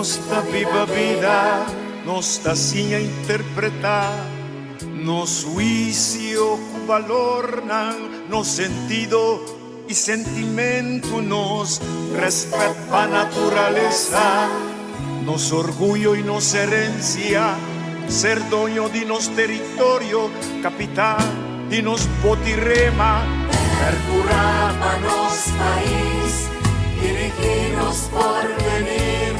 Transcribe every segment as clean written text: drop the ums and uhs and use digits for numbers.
Nos ta biba bida, nos ta siña interpretá nos huisio ku balornan, nos sentido i sentimentu, nos rèspèt pa naturalesa, nos orguyo i nos herensia, ser doño di nos teritorio, kapital di nos botirema. Percurá pa nos pais, dirigí nos porvenir,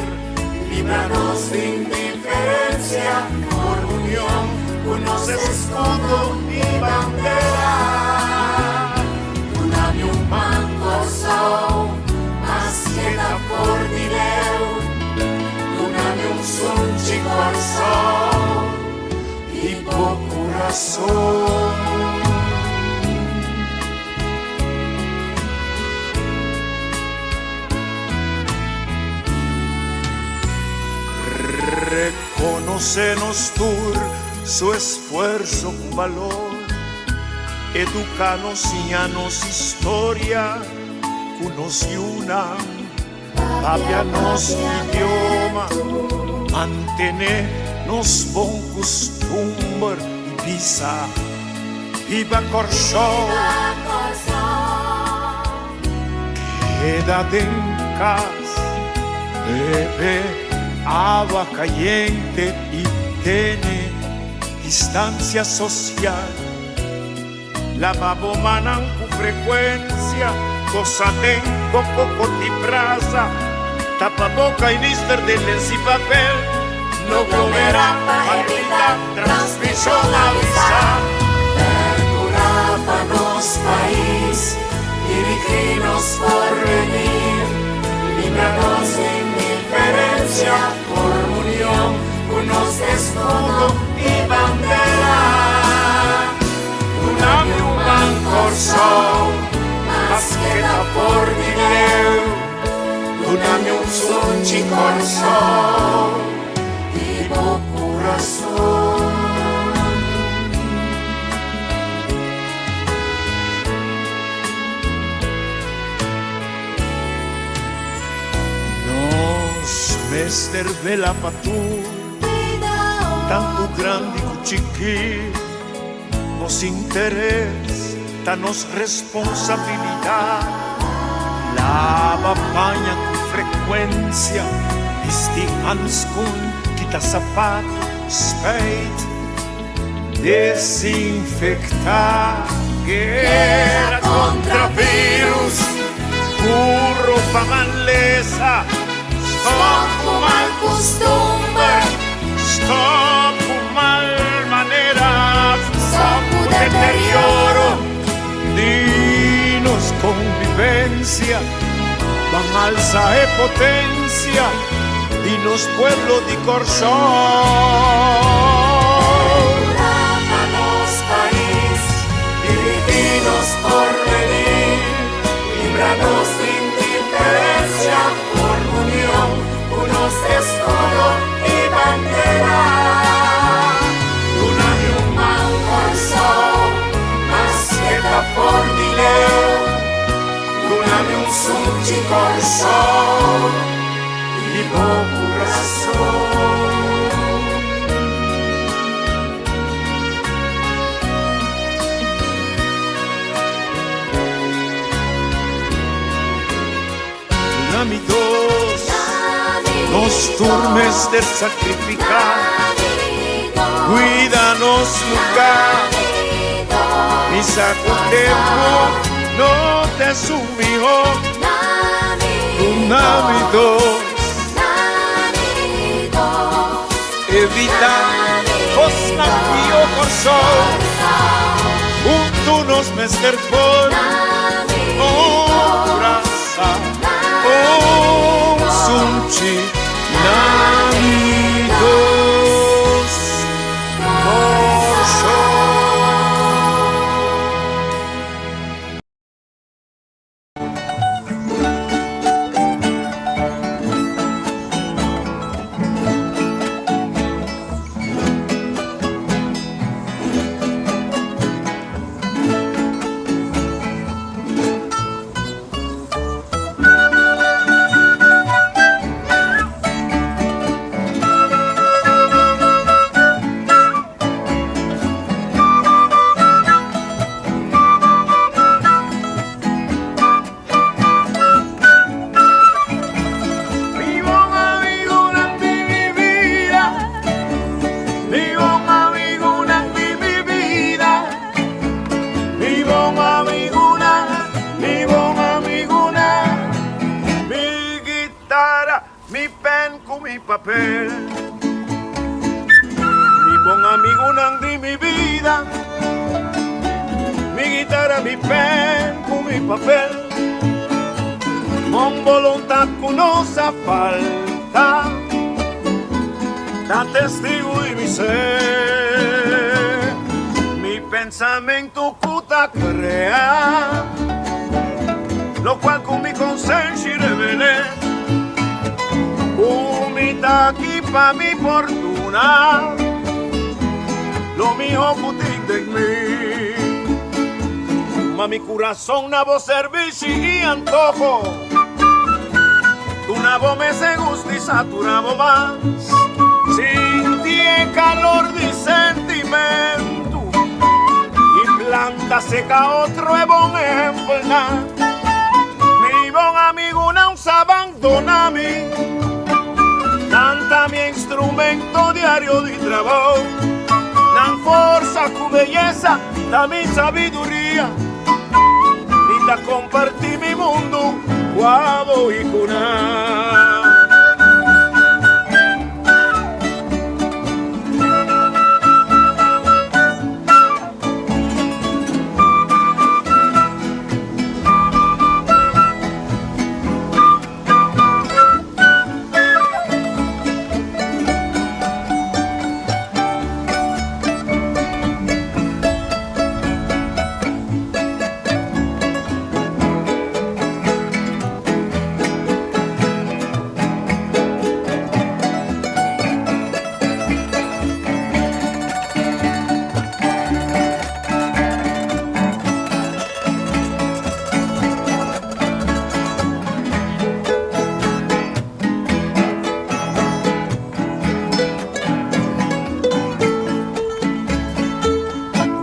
libra nos di indiferencia, por unión cu nos escudo y bandera. Dunami un man Corsou, maske ta for di leu, dunami un sunchi Corsou di bo curason. Reconoce nos tur su esfuerzo cu balor, educa nos, siña nos historia cu nos yunan, papia nos idioma, mantene nos bon custumber y bisa, Biba Corsou! Keda den cas, bebe awa cayente y tene distancia social. Laba bo mannan cu frecuencia, cosa den bo coco di brasa, tapa boca y nister den lens y papel. No glomera pa evita transmision, avisa. Percura pa nos pais, dirigi nos porvenir, libra nos di indiferencia, por union cu nos escudo y bandera. Dunami un man Corsou, maske ta for di leu, dunami un sunchi Corsou di bo curason. Nos mester vela pa tur, tantu grandi ku chikí. Nos interes ta nos responsabilidat. Laba paña ku frekuensia, bisti hanskun, kita sapatu, spijt, desinfektá. Guera kontra virus, ku ropa malesa, stòp ku mal kustumber, stòp ku mal maneras, stòp ku deterioro di nos konvivensia, ban alsa e potensia di nos pueblo di Kòrsou. Percurá pa nos pais, dirigí nos porvenir, libra nos di indiferencia, por union cu nos escudo y bandera. Dunami un man Kòrsou, maske ta for di leu, dunami un sunchi Kòrsou di bo curason. Dunami dos, nos tur mester sacrifica, cuida nos lugar. Mi sa cu tempo no ta esun miho. Dunami dos, evita cosnan pio Corsou. Hunto nos mester forma un brasa, un sunchi. Nami dos, Corsou. papel. Mi bon amigunan di mi bida, mi guitara, mi pen ku mi papel. Bon boluntat ku no sa falta, ta testigu di mi ser. Mi pensamentu ku ta krea, lokual ku mi konsenshi revel'é. Ku mi ta aki pa mi fortuna, lo miho ku tin den mi. Tuma mi kurason na bo servishi i antoho, Duna bo mes e gusto i satura bo mas. Sinti e kalor di sentimentu i planta seka otro e bon ehempelnan. Mi bon amigunan sa bandona mi, nan ta mi instrumento diario di trabou. Nan forsa ku beyesa ta mi sabiduria. Mi ta comparti mi mundu cu abo y cu nan.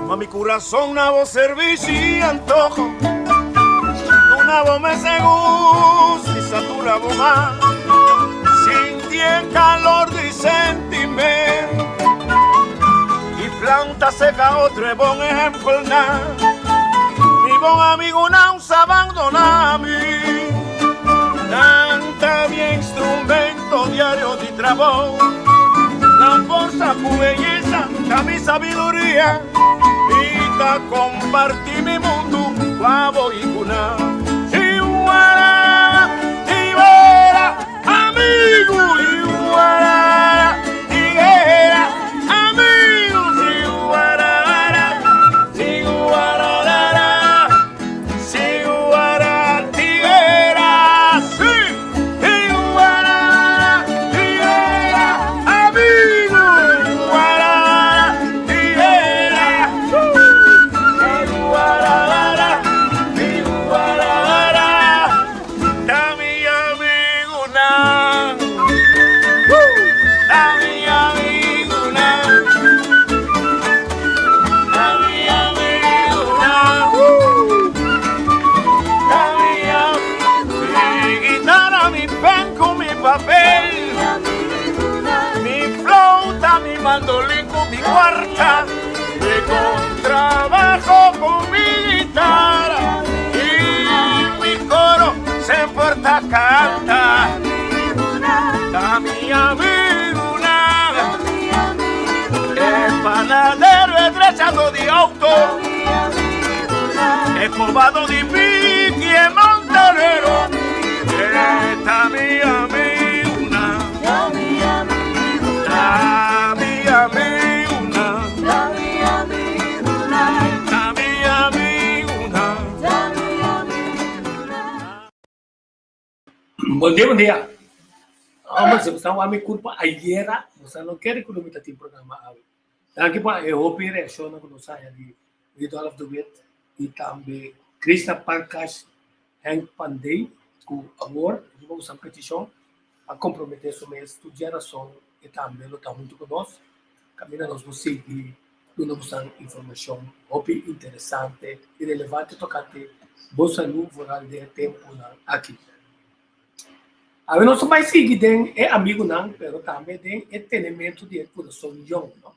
Ma mi corazón na bo servicio y antojo Duna bo mes e gusto y satura bo mas Sinti e calor di sentimento Y planta seca otro e bon ejempelnan Mi bon amigunan sa bandona mi Nan ta mi instrumento diario di trabou Nan forsa ku beyesa ta mi sabiduria Mi ta komparti mi mundu ku abo i ku nan Chihuara, tiguera, amigu Chihuara, tiguera, amigu Chihuara, chihuara, chihuara, tiguera, sí Chihuara, tiguera, amigu Chihuara, tiguera, chihuara, chihuara, ta mi amigunan, ta mi amigunan, ta mi amigunan, ta mi Mi guitara, mi pen ku mi papel, mi flauta, mi mandolin ku mi kuarta, mi contrabajo ku mi guitara i mi koro semper ta kanta. Ta mi amigunan, e panadero, e drechado di auto, e kobado di piki, e mantelero, e ta mi amigunan, ta mi amigunan, ta mi amigunan. Bon dia, bon dia. Hombre, si boso wak mi kurpa ayera, boso no kere ku lo mi ta tin programa awe. Danki pa e hopi reakshonnan ku nos haya di Rudolf de Wit i tambe Krishna Parkash Henk Pandey ku awor riba usa petishon a komprometé su mes tur djerason e tambe lo ta huntu ku nos kaminda nos por sigui duna boso informashon hopi interesante i relevante tokante bo salú vooral den e tempunan aki. Awe nos ta bai sigui den e amigunan pero tambe den e tenementu di e kurason yòn, no?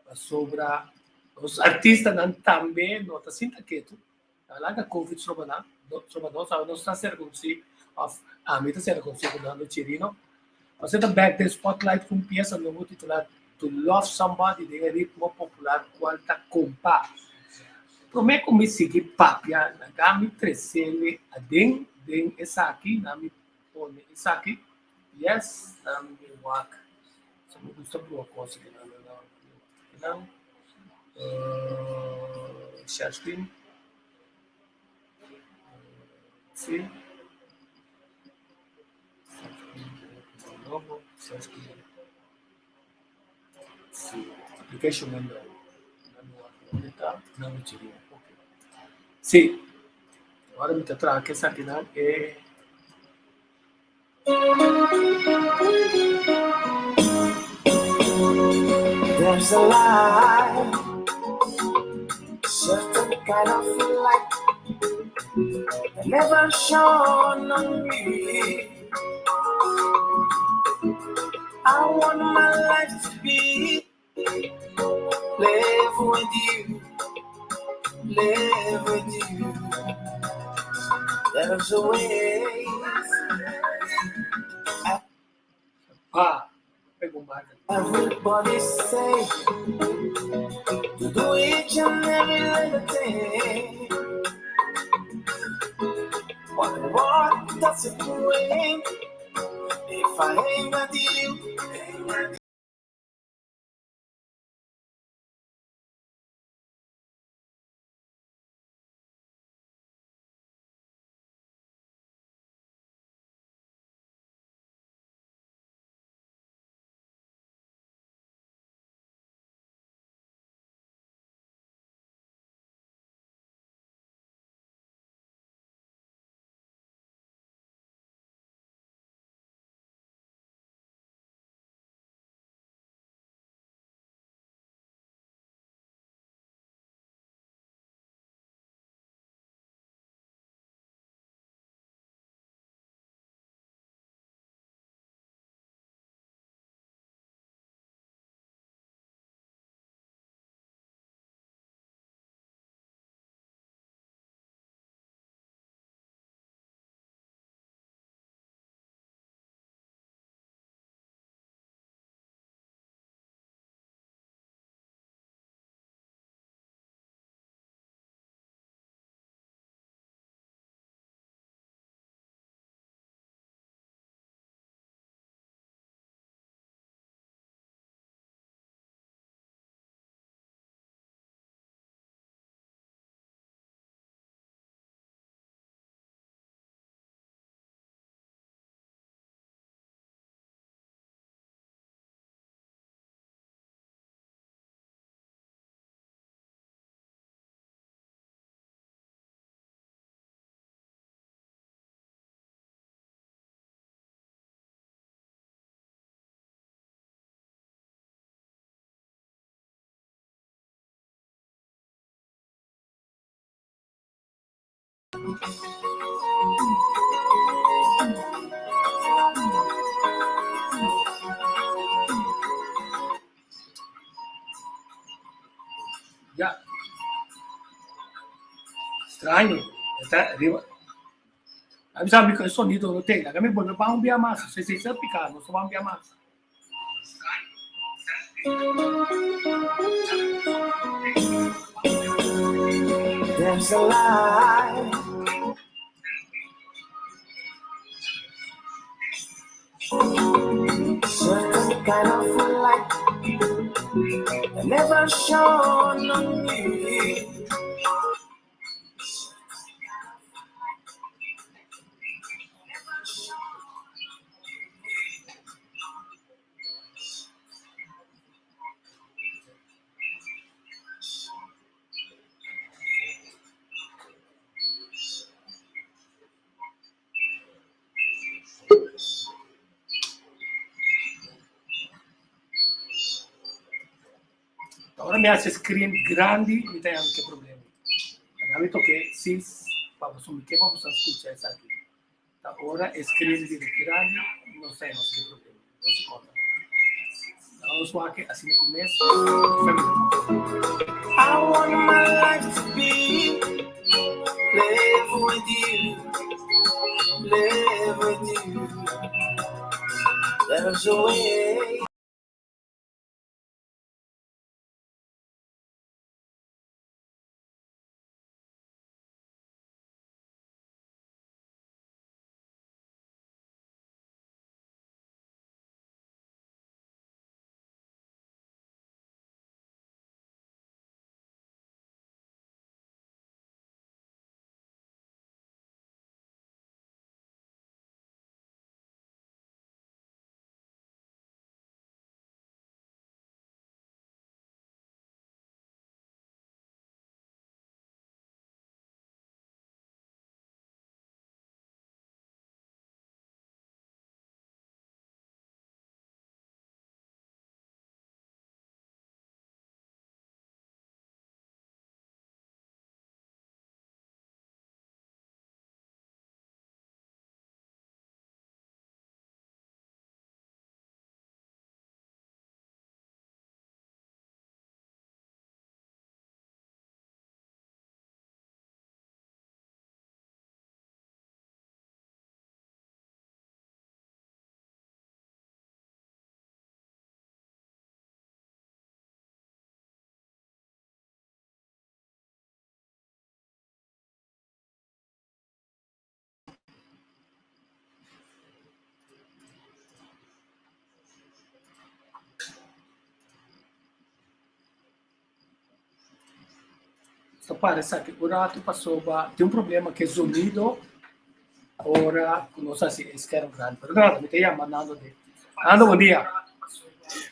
Pasobra nos artistanan tambe no ta sinta ketu. Ta laga covid stroba nan, stroba nos. Awe nos ta ser konosí, òf ami ta ser konosí ku Nando Chirino. José ta bek den spotlight ku un piesa nobo titulá To Love Somebody den e ritmo popular kual ta kompa. Promé ku mi sigui papia, laga mi tresele aden den esaki, na mi pone esaki. Yes, na mi wak. So mi gusta brua kos aki nan, nan, nan, nan. Share screen. Si. Application window. Sí. Ora mi ta traha ku esakinan e There's a light, certain kind of light that never shone on me. I want my life to be live with you, live with you. There's a way. Ah, pega un marca. Everybody say to do each and every little thing. But what does it mean if I ain't with you? Ain't with Ya. Straño. Ta riba. A mi sabi ku e sonido no tin. Laga mi bolbe ban un bia mas. Si si sa pika, nos ta ban un bia mas. There's a light. Certain kind of light that never shone on me. Ora mi hasi screen grandi, mi ta yama ke problema. Laga mi toke sis pa boso mi ke pa boso skucha esaki. Ta ora e screen bira grandi, no sa nos ke problema. No se konta. Nos wak asina ku mes. I want my life to be live with you, live with you. Ta parece aki un rato pasobra tin un problema ku e zonido ora ku nos hasi e scherm grandi. Pero nada, mi ta yama Nando de. Nando, bon dia.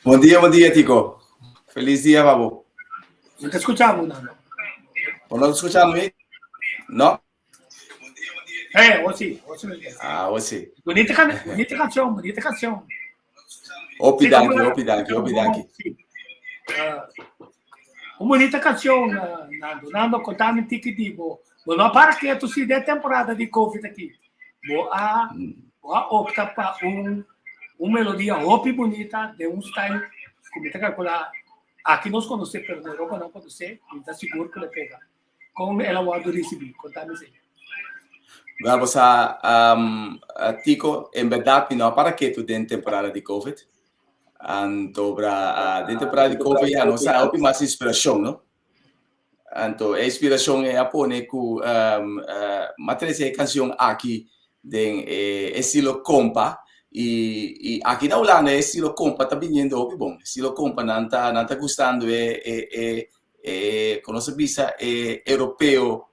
Bon dia, bon dia, Tico. Feliz dia pa bo. Mi ta skucha bo, Nando. Bo no ta skucha mi? No? Eh, o si, o si. Ah, o si. Bonita, bonita canción, bonita canción. Hopi danki, hopi danki, hopi danki. Un bonita canción, Nando. Nando, contame un tiki di bo. Bo no para ketu si den temporada di COVID aki. Bo a, bo a opta pa un, un melodia hopi bonita den un style ku mi ta kalkulá aki nos konosé, pero na Europa no konosé, mi ta sigur ku lo pega. Kon el a wòrdu risibí? Kontami esei. Wel, bo sa, um, Tico, en berdad mi no a para ketu den temporada di COVID. Anto, bra, uh, den temporada di COVID ya nos a hopi mas inspiracion, no? Anto, e inspiracion e a pone ku um, uh, m'a trece e cancion aki den e estilo compa y, y aki na Hulanda e estilo compa ta biniendo hopi bon. Estilo compa nan ta, nan ta gustando e, e, e, E ku nos a bisa e europeo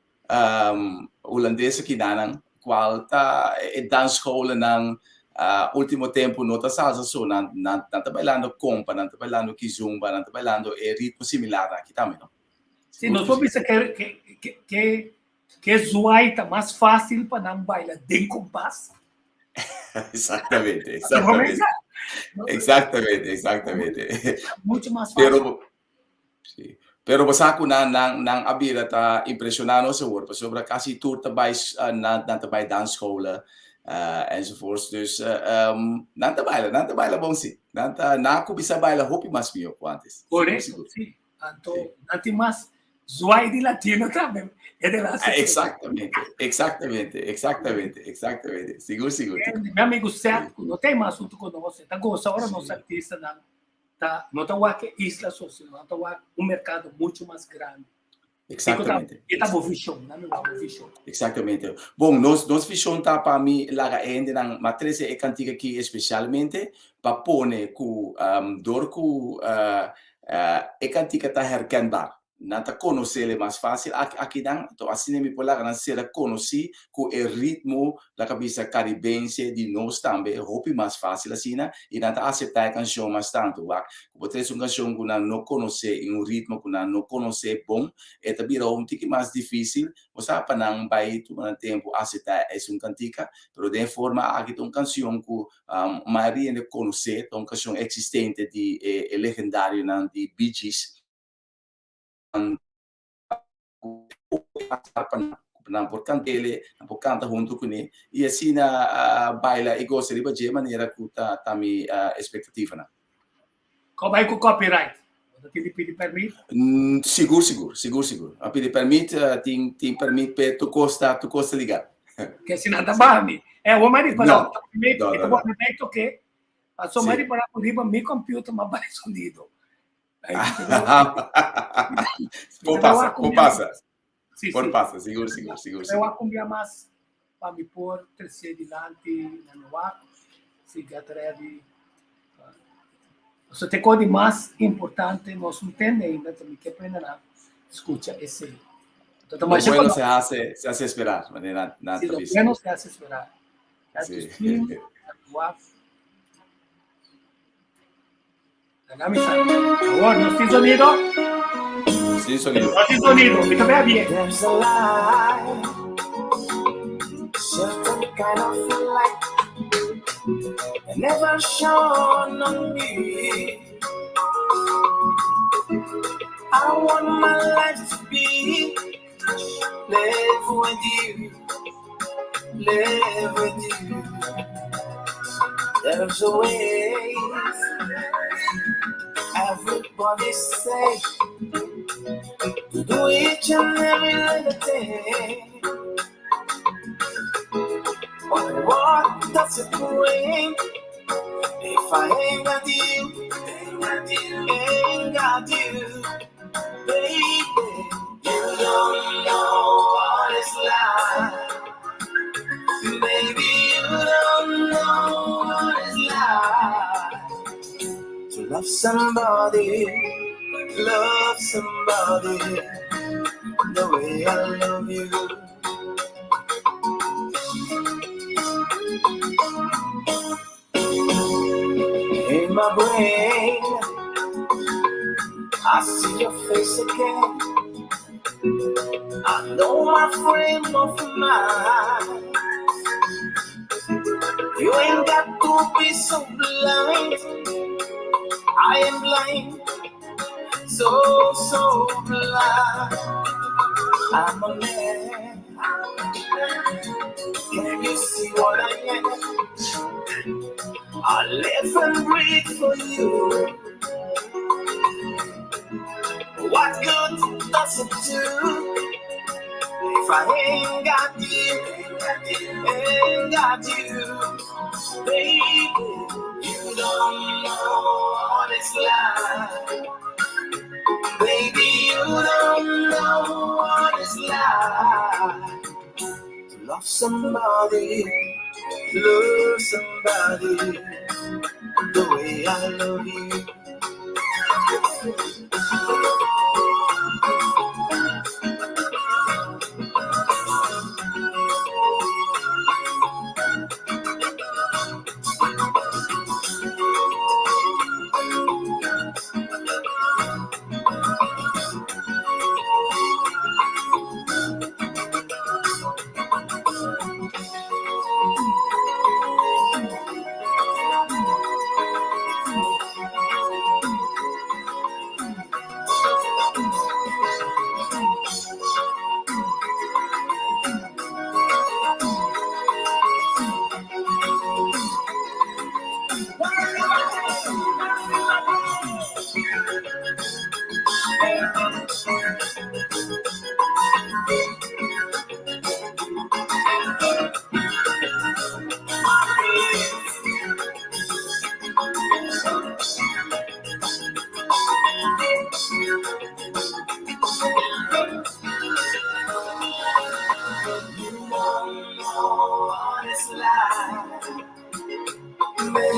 hulandes akinanan kual ta e dansscholennan ultimo tempu no ta salsa so nan nan ta bailando kompa nan ta bailando kizumba nan ta bailando e ritmo similar aki tambe no. Si nos por bisa ke ke ke ke zwaai ta mas fácil pa nan baila den kompas. Exactamente, exactamente. Exactamente, exactamente. Mucho mas fácil. Pero Sí. Pero bo sa ku nan nan nan a bira ta impresioná nos awor, pasobra kasi tur ta bai nan nan ta bai dansscholen uh, enzovoorts. Dus uh, um, nan ta baila, nan ta baila bon sí. Nan ta nan a kuminsá baila hopi mas mihó ku antes. Por eso, sí. Anto, nan tin mas zwaai di latino tambe. E de la ah, exactamente, exactamente, exactamente, exactamente. Sigur, sigur. Mi amigo Seth, ku no tem mas asunto ku nos, ta goza ora nos artistanan ta no ta wak e isla so, sino nan ta wak un mercado mucho mas grandi. Exactamente. E ta bo vision, nan mi wak bo vision. Exactamente. Bon, nos, nos vision ta pa mi laga e hendenan, ma trece e cantica aki especialmente pa pone cu um, door cu uh, uh, e cantica ta herkenbaar. Nan ta konosele mas fásil aki akinan, anto asina mi por laga nan sera konosí ku e ritmo la kabisa karibense di nos tambe hopi mas fásil asina i nan ta aseptá e kanshon mas tantu. Wak, ku bo trese un kanshon ku nan no konosé i un ritmo ku nan no konosé bon, e ta bira un tiki mas difísil, bo sa, pa nan bai tuma nan tempu aseptá esun kantika, pero den e forma aki ta un kanshon ku mayoria hende konosé, ta un kanshon eksistente di e legendarionan di Bee Gees. Nan por cantele, nan por canta hunto cune y asina baila y goza riba dje manera cu ta ta mi expectativanan. Con bay cu copyright? Bo ta tin di pidi permit? Sigur, sigur, sigur, sigur. A pidi permit, tin tin permit pe tur cos ta tur cos ta legal. Ke si nan ta baha mi. Eh, awor mi a di, No, no, no, no, no. Toke. Paso mi ripará ku riba mi computer m'a bai sonido. Por pasa, por pasa. Sí, por pasa, sigur, sigur, sigur. Mi a kumbia mas pa mi por trese dilanti na mi wak. Si get ready. So te kos di mas importante nos no tende ainda, mi ke prende na skucha esei. Lo bueno se hace esperar, manera nan Sí, lo bueno se hace esperar. Sí. Wak. Awor, no tin sonido? Sin sonido. No tin sonido, mi ta bea bien. There's a light, certain kind of light that never shone on me. I want my life to be live with you, live with you. There's a way. Everybody say to do each and every little thing. But what does it bring if I ain't got you? Ain't got you, ain't got you, baby. You don't know what it's like. Baby, you don't know what it's like to love somebody the way I love you. In my brain, I see your face again. I know my frame of mind. You ain't got to be so blind. I am blind, so, so blind. I'm a man. Can you see what I am? I live and breathe for you. What good does it do if I ain't got you? Ain't got you, baby. You don't know what it's like. Baby, you don't know what it's like to love somebody the way I love you. You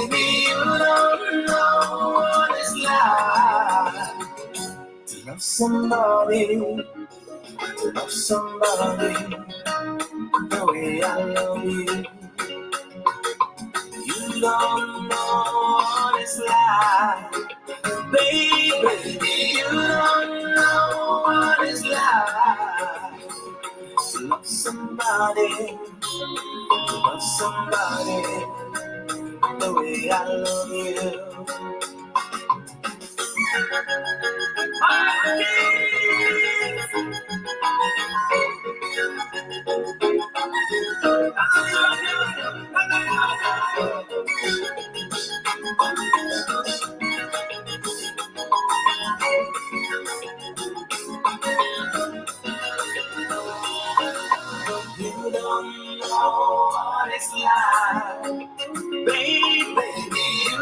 don't know what it's like. Baby, you don't know what it's like to love somebody the way I love you. You don't know what it's like, baby. You don't know what it's like to love somebody the way I love you. You don't know what it's like, baby. You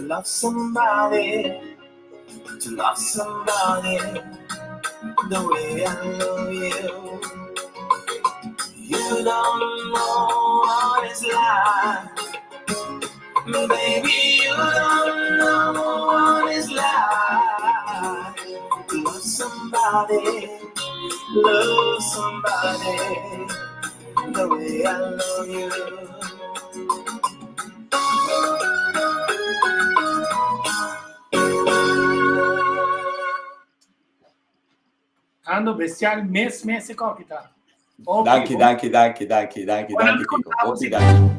love somebody, to love somebody the way I love you. You don't know what it's like. Baby, you don't know what it's like. To love somebody, love somebody the way I love you. Ando bestial mes mes e koki ta. Danki, danki, danki, danki, danki, danki, Tico. Hopi danki.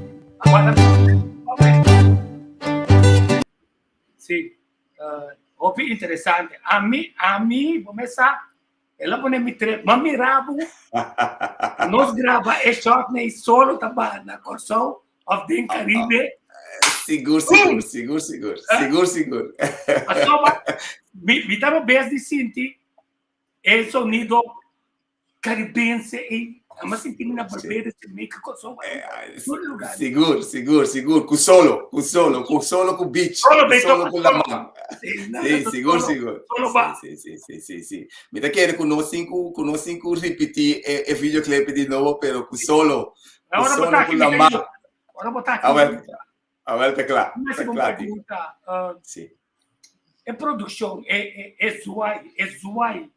Sí, uh, hopi interesante. A mi, a mi, bo me sa, el a pone mi tre, ma mira bo, nos graba e shot nei solo ta ba na Kòrsou of den Caribe. Sigur, sigur, sigur, sigur, sigur, sigur. Pasobra, mi, mi taba bes di sinti e sonido caribense ei. Ama sinti mi na Barbados, Jamaica, Kòrsou, tur lugar. Sigur, sigur, sigur. Ku solo, ku solo, ku solo ku beach, Solo, ku beach, solo ku solo. laman. Sí, na, Sí, na, sigur, solo, sigur. solo ba. Sí, sí, sí, sí, sí. Mi ta kere ku nos tin ku, ku nos tin ku ripití e, e videoclip di nobo, pero ku solo, ku Ahora solo bota ku aki, mi ta laman. yuda. Ahora bota aki. A wel, a wel, ta kla, Una ta segunda kla, Tico. pregunta. Uh, Sí. e producción, e, e, e zuai, e zuai.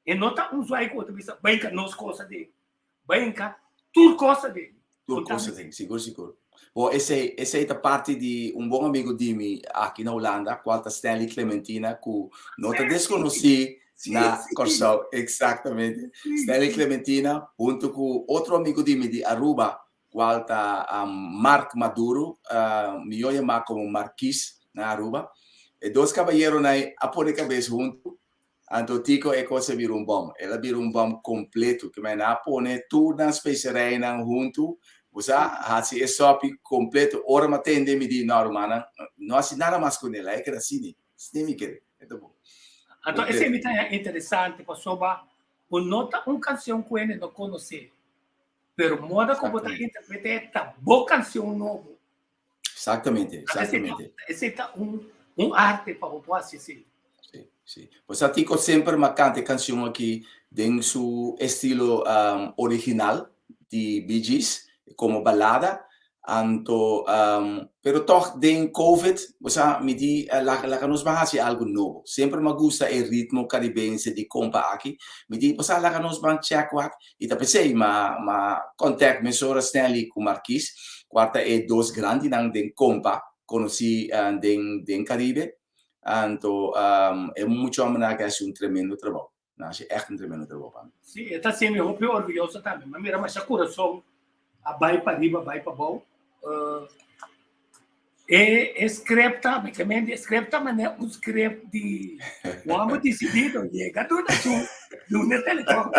E no ta un zuai ku bo ta bisa, Benka nos kosa den. Benka tur kosa den. Tur kosa den, sigur sigur. Bo esei esei ta parti di un bon amigo di mi aki na Hulanda, kual ta Stanley Clementina, ku no ta deskonosí na Kòrsou. Eksaktamente. Stanley Clementina huntu ku otro amigo di mi di Aruba, kual ta Mark Maduro, mihó yamá komo Marquis na Aruba. E dos kabayeronan a pone kabes huntu Anto Tico e cos a bira un bom. El a bira un bom completo. Ke men a pone tur nan specereinnan huntu. Bo sa, haci e sopi completo. Ora mi a tende mi di, no rumannan, no haci nada mas cu ne. Laga e keda asini. Asini mi kere. E ta bon. Anto esei mi ta haña interesante pasobra bo no ta un cancion cu hende no conoce, pero moda cu bo ta interpreta e ta bo cancion nobo. Exactamente, exactamente. Esei ta un, un arte pa bo por hasi esei. Sí, sí. Pues a Tico semper ma canta e cancion aki den su estilo um, original di Bee Gees, como balada. Anto, um, pero toch den COVID, o sea, mi di, eh, laga, laga nos ban hasi algo nobo. Semper ma gusta e ritmo caribense di compa aki. Mi di, o sea, laga nos ban check wak. I ta p'esei ma ma contact mesora Stanley cu Marquis, cual ta e dos grandinan den compa conoci den den Caribe. Anto e mucho hombernan aki a haci un tremendo trabou. Nan a haci echt un tremendo trabou pa mi. Sí, e ta haci mi hopi orguyoso tambe. Mi a mira masha curason a bai pariba, bai pabou. E e script ta, mi ke mende, e script ta manera un script di un homber decidido, yega duna su, duna e telefon.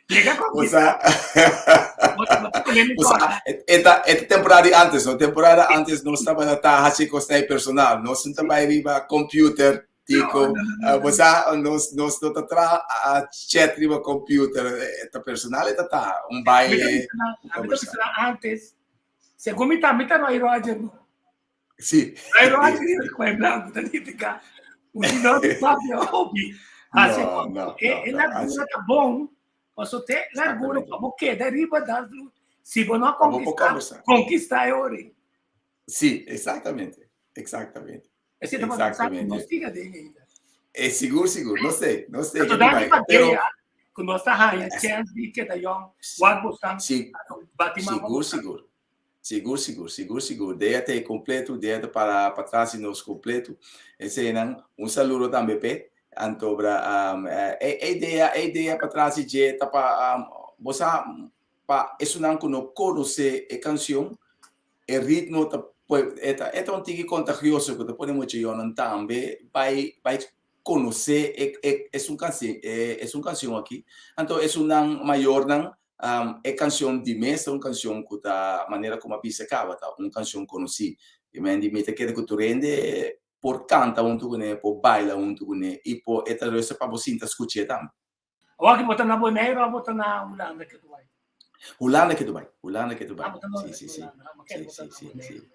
Yega O sea, o sea, esta, esta temporada di antes, no? Temporada antes nos tabata ta haci cosnan personal. Nos no ta bai riba computer. Tico, bo sa, nos, nos no ta tra a chat riba computer, ta personal e ta ta, un baile. Mi ta bisa antes, segun mi ta, mi ta Roy Roger, no? Sí. Roy Roger i Roy Blanco, ta nifica, un di nos papia hopi. Así, No, no, e, no, e no, largura ta bon, paso te largura pa bo keda riba dansvloer, si bo no a Pa bo por conquista, conversa. conquista e ori. Sí, exactamente, exactamente. Ese ta Exactamente. Nos tiga den ainda. Eh, sigur, sigur. No sé, no sé. Anto danki pa Pero, Dea, ku nos ta haña chance di keda yong, wak bosnan, Sí. bati man pa Sigur, bosnan. sigur. Sigur, sigur, sigur, sigur. Dea ta e completo, Dea ta para pa tras di nos completo. Eseinan, un saludo tambe p'e. Anto bra, um, eh, e, e idea, e idea pa tras di dje ta pa, um, bo sa, pa esunnan ku no konosé e kansion, E ritmo ta e ta e ta un tiki contagioso ku ta pone mucha yonan tambe bai bai konosé e e esun kansi e esun kansion aki. Anto esunnan mayornan e kansion di mes ta un kansion ku ta manera ku mi a bisa kaba ta un kansion konosí. I men di mi ta kere ku tur hende por kanta huntu kuné, por baila huntu kuné i por e ta resta pa bo sinta skuch'é tambe. Awor ki bo ta na Boneiru of bo ta na Hulanda ke Dubai? Hulanda ke Dubai, Hulanda ke Dubai. Ah, bo ta na Sí, sí, sí. Hulanda. Ah, ma ke Sí, bo ta sí, na sí, Boneiru. sí.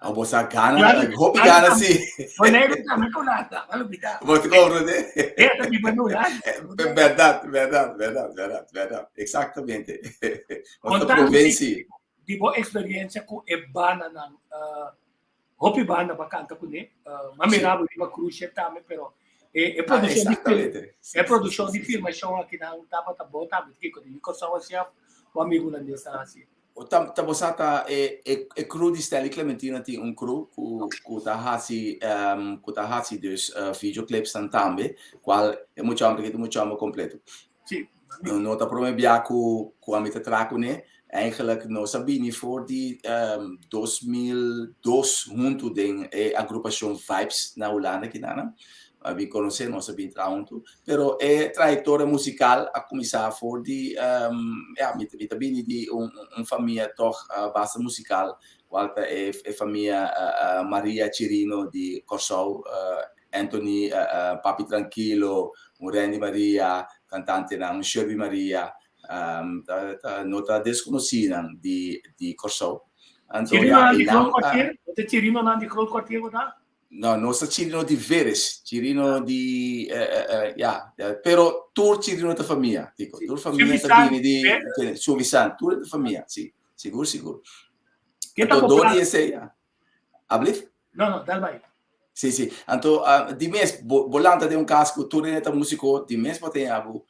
Ah, bo sa gana, hopi gana si. Boneiru tambe ku Hulanda, ma lubida. Bo ta komprende? E ta biba na Hulanda. Bèrdat, bèrdat, bèrdat, bèrdat, bèrdat. Eksaktamente. Nos ta provensi. Di bo eksperensia ku e bandanan, hopi banda bo a kanta kuné, m'a mira bo riba cruise ship tambe, pero e produkshon di e produkshon di filmashon akinan tabata bo tambe, kiko di Kòrsou a hasi òf bo amigu hulandes a hasi? Ta ta bo sa ta e e e crew di Stanley Clementina tin un crew ku ku ta hasi ku ta hasi dus videoclips nan tambe kual e mucha homber aki ta mucha homber kompleto. Sí. No ta prome bia ku ku ami ta traha kuné. Eigenlijk nos a bini for di 2002 huntu den e agrupashon Vibes na Hulanda kinanan. A bin konosé, nos a bin traha huntu. Pero e trayektoria musikal a kuminsá for di, ya, mi ta bini di un un famia tòg basta musikal, kual ta e e famia Maria Chirino di Kòrsou, Anthony Papi Trankilo, un Randy Maria, kantantenan, un Sherby Maria, ta ta no ta deskonosínan di di Kòrsou. Anto ya, Chirinonan di Groot Kwartier? Bo ta Chirinonan di Groot Kwartier bo ta? No, nos ta Chirino di Veres, Chirino di, ya, pero tur Chirino ta famia, Tico. Tur famia ta bini di Suvisan, tur ta famia, si, sigur, sigur. Anto dor di esei, ya. Ablief? No, no, dal bai. Si, si. Anto, di mes, bo, bo lanta den un kas ku tur hende ta músiko, di mes bo tin abu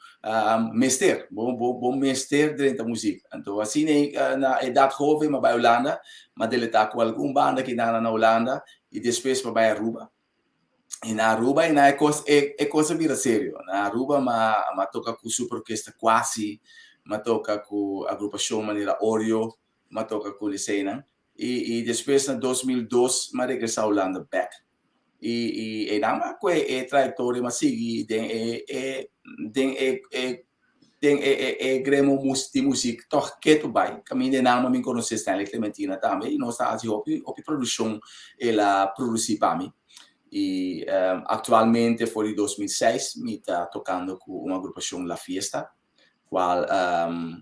mester, bo, bo, bo mester drenta muzik. Anto, asina na edat hoven mi a bai Hulanda, mi a deletá ku algun banda ki nan na Hulanda, i despues pa bai Aruba. I na Aruba i na e kos e e kos a bira serio. Na Aruba m'a m'a toka ku Super Orkesta Kwasi, m'a toka ku agrupashon manera Oreo, m'a toka ku Liceynan. I i despues na 2002 m'a regresá Hulanda bèk. I i einan m'a kue e trayektoria m'a sigui den e e den e e Den e e e gremo mus di muzik tòg ketu bai. Kaminda e nan mi konosé Stanley Clementina tambe i nos ta hasi hopi hopi produkshon el a produsí pa mi. I aktualmente for di 2006 mi ta tokando ku un agrupashon La Fiesta kual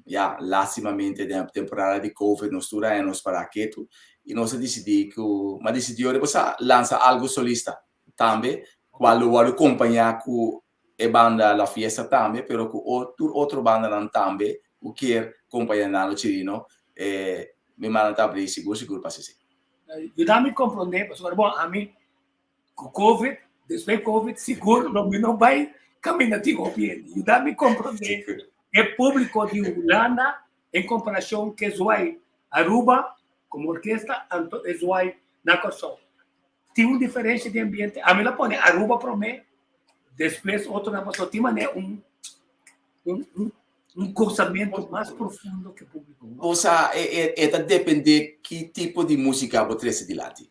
ya lastimamente den e temporada di covid nos tur aña nos pará ketu i nos a disidí ku mi a disidí ora bo sa lansa algu solista tambe kual lo wòrdu kompañá ku e banda La Fiesta tambe, pero ku tur otro bandanan tambe ku kier kompaña Nando Chirino, e mi mannan ta abrí sigur sigur pa esei. Yuda mi komprondé, pasobra bon ami ku covid, despues covid sigur lo mi no bai kaminda tin hopi hende. Yuda mi komprondé e públiko di Hulanda en komparashon ku e zwai Aruba komo orkesta anto e zwai na Kòrsou. Tin un diferencia di ambiente. Ami lo pone Aruba prome, despues otronan pasobra tin manera un un un un gozamento mas profundo ke publico. Bo sa e e e ta depende ki tipo di musica bo trece dilanti.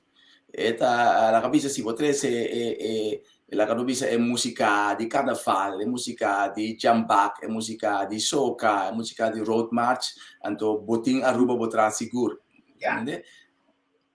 E ta laga bisa si bo trece e e laga no bisa e musica di carnaval, e musica di jambak, e musica di soca, e musica di road march, anto bo tin Aruba bo traha sigur. Entende?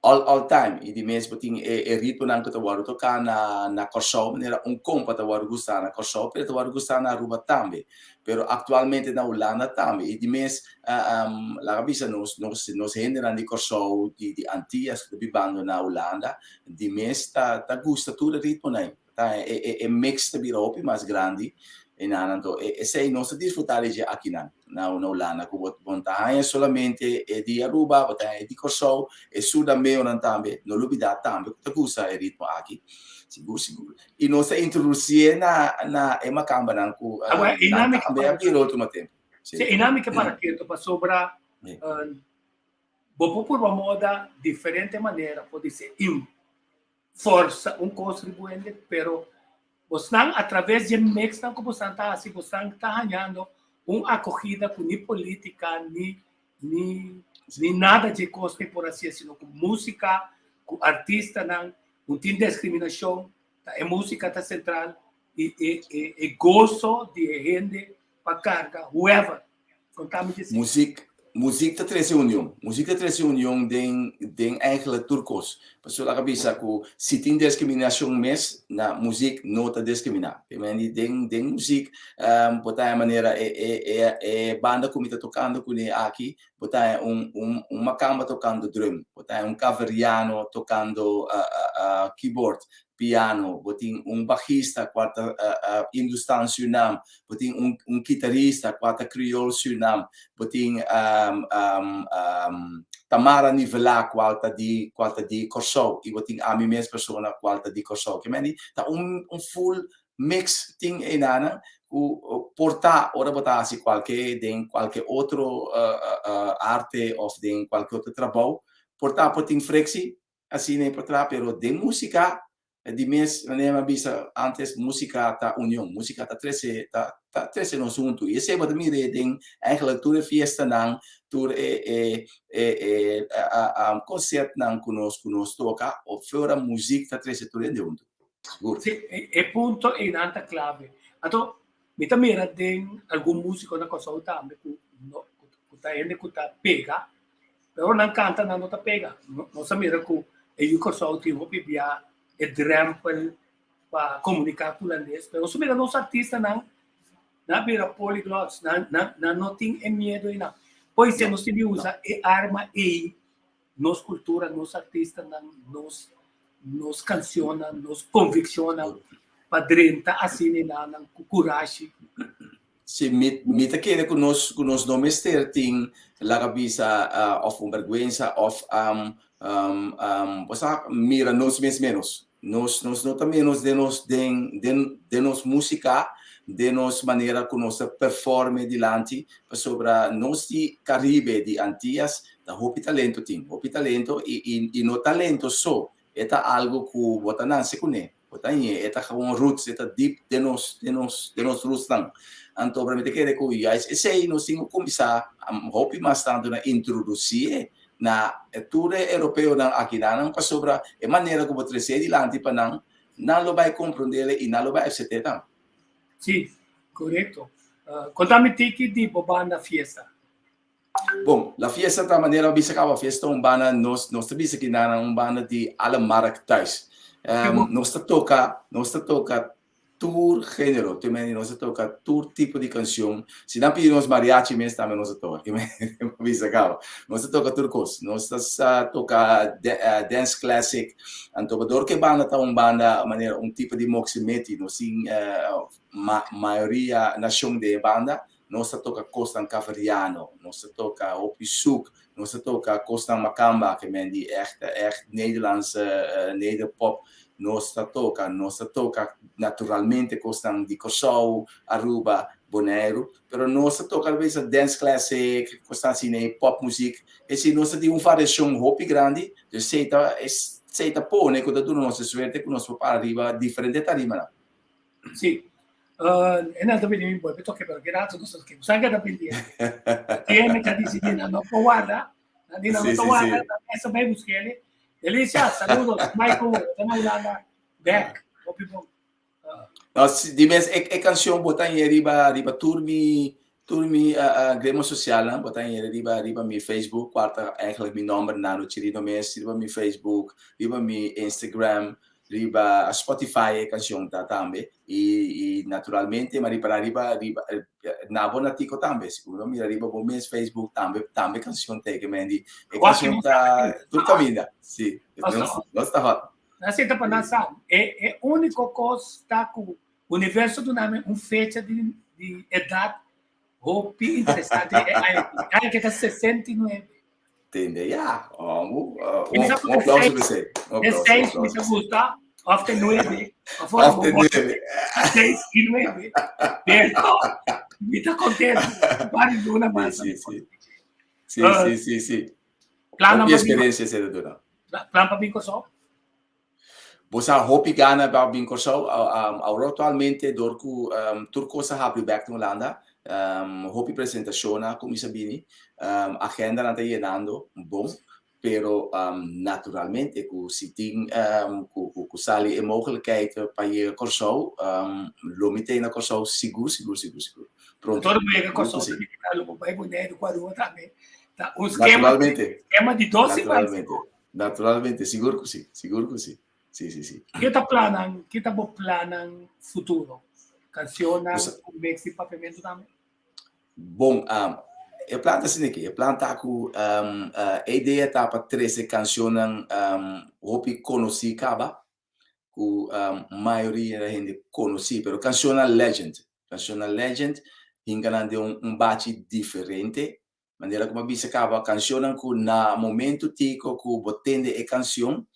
All all time i di mes bo tin e e ritmonan ku ta wòrdu toká na na Kòrsou manera un kompa ta wòrdu gustá na Kòrsou pero e ta wòrdu gustá na Aruba tambe pero aktualmente na Hulanda tambe i di mes laga bisa nos nos nos hendenan di Kòrsou di di Antias ku ta bibando na Hulanda di mes ta ta gusta tur e ritmonan Ta e e e mix ta bira hopi mas grandi e nan anto e esei nos ta disfruta di dje akinan na na Hulanda ku bo bo no ta haña solamente e di Aruba bo ta haña e di Kòrsou e Sudameonan tambe no lubida tambe ku ta gusta e ritmo aki sigur sigur i nos ta introdusié na na e makambanan ku Awor e nan nan mi ke tambe a para bira ultimo tempu si e nan mi ke para ketu pasobra bo por purba moda diferente manera por di in forsa un kos riba hende, pero bosnan a traves di e mexnan ku bosnan ta hasi, bosnan ta hañando un akogida ku ni polítika, ni ni ni nada di e kos ku por hasi, sino ku músika, ku artistanan, no tin diskriminashon, ta e músika ta sentral i e e e goso di e hende pa karga whoever. Kontami di esei. Muzik. Muziek ta trese union. Muziek ta trese union den den eigenlijk tur kos. Pasobra laga bisa ku si tin diskriminashon mes, na muziek no ta diskriminá. Te men di den den muziek bo ta haña manera e e e e banda ku mi ta tokando kuné aki, bo ta haña un un un makamba tokando drum, bo ta haña un kaveriano tokando keyboard, piano, bo tin un bajista kua ta Hindustan Surinam, bo tin un un kitarista kua ta Kriol Surinam, bo tin Tamara Nivelá kual ta di kual ta di Kòrsou i bo tin ami mes persona kual ta di Kòrsou. Ke men di ta un un full mix tin einanan ku por ta ora bo ta hasi kualke den kualke otro arte òf den kualke otro trabou por ta por tin friksi Asina e por traha, pero den músika di mes manera mi a bisa antes, músika ta union, músika ta trese ta ta trese nos huntu. I esei bo ta mira den eigenlijk tur e fiestanan, tur e e e e konsertnan ku nos ku nos toka, of ora muzik ta trese tur hende huntu. Sigur. Sí, e punto einan ta klave. Anto mi ta mira den algun músiko na Kòrsou tambe ku no ku ta hende ku ta pega Pero nan kanta nan no ta pega. Nos a mira ku e yu Kòrsou tin hopi bia e drèmpel pa komuniká ku hulandes. Pero nos a mira nos artistanan nan a bira polyglots, nan nan nan no tin e miedu einan. Pues nos tin di usa e arma ei, nos kultura, nos artistanan, nos nos kanshonnan, nos konvikshonnan pa drenta asina einan ku kurashi. Si, mi mi ta kere ku nos ku nos no mester tin laga bisa òf un bèrgwensa òf bo sa mira nos mes ménos. Nos nos no ta ménos den nos den den den nos músika, den nos manera ku nos ta performe dilanti, pasobra nos di Karibe, di Antias ta hopi talento tin, hopi talento i i i no talento so, e ta algu ku bo ta nase kuné. Bo ta ñe, e ta gewoon roots, e ta deep den nos, den nos, den nos rootsnan. Anto mi ta kere ku juist esei nos tin ku kuminsá hopi mas tantu na introdusí na tur e europeonan akinan pasobra e manera ku bo tres'é dilanti pa nan, nan lo bai komprondé i nan lo bai asept'é tambe. Sí, korekto. Konta mi tiki di bo banda Fiesta. Bon, La Fiesta ta manera bo bisa kaba, Fiesta ta un banda, nos nos ta bisa kinan un banda di alle markt thuis. Nos ta toka, nos ta toka tur genero, te mende nos ta toka tur tipo di kanshon. Si nan pidi nos mariachi mes tambe nos ta toka, ke mende bo bisa kaba. Nos ta toka tur kos. Nos ta sa toka dance classic. Anto dor ku e banda ta un banda manera un tipo di moximeti, nos tin mayoria nashon den e banda. Nos ta toka kosnan kaveriano, nos ta toka hopi suk, nos ta toka kosnan makamba, ke men di ègt ègt Nederlandse nederpop nos ta toka, nos ta toka naturalmente kosnan di Kòrsou, Aruba, Boneiru, pero nos ta toka alabes dance classic, kosnan asina, popmuziek, esei nos ta tin un variashon hopi grandi, dus esei ta esei ta pone ku ta duna nos e suerte ku nos por para riba diferente tarimanan. Sí. E nan ta bini mi bolbe toke, pero ki rato nos ta toke. Sa ke ta bini. Tiene ka disidí nan no por warda. Nan di nan no ta warda, nan mester bai busk'é. Delicia, saludos. Michael, ta na Hulanda. Back. Hopi bon. No, di mes e, e canción bo ta riba riba tur mi tur mi gremo socialnan, bo ta riba riba mi Facebook, cual ta eigenlijk mi nomber Nando Chirino mes, riba mi Facebook, riba mi Instagram, Riba Spotify e cancion ta tambe y y naturalmente ma ripará riba riba na bo na Tico tambe si bo mira riba bo mes Facebook tambe tambe cancion ta e men di e cancion ta tur caminda si nos ta hot. Na seta pa nan sa e e unico cos ta cu universo duna mi un fecha di di edad hopi interesante e aña aki aña ki ta 69. Tende ya. Oh, un aplauso pa esei. E seis mi sa gusta, of te nueve. Of te nueve. Seis y nueve. Pero, mi ta contento. Varios luna mas. Sí, sí. Sí, sí, sí, sí. Plan pa experiencia se dura. Plan pa bin Kòrsou? Bo sa hopi gana pa bin Kòrsou. Awor aktualmente dor ku tur kos a habri bèk na Hulanda, hopi presentashon a kuminsá bini, agendanan ta yenando bon, pero naturalmente ku si tin ku sali e mogelijkheid pa yega Kòrsou, lo mi ta na Kòrsou sigur sigur sigur sigur. Pronto. Todo bo yega Kòrsou, lo bo bai Boneiru ku Aruba tambe. Ta un skema, Naturalmente. skema di dos siman. Naturalmente. Naturalmente, sigur ku si, sigur ku si. Si, si, si. Ki ta plannan, ki ta bo plannan futuro? Kansionnan Pues- ku mix di papiamentu tambe? Bon, um, e plan ta asina aki. E plan ta ku um, uh, e idea ta pa trese kansionnan um, hopi konosí kaba, ku um, mayoria di hende konosí, pero kansionnan legend. Kansionnan legend, hinka nan den un, un bachi diferente. Manera ku mi a bisa kaba, kansionnan ku na momento tiko ku bo tende e kansion,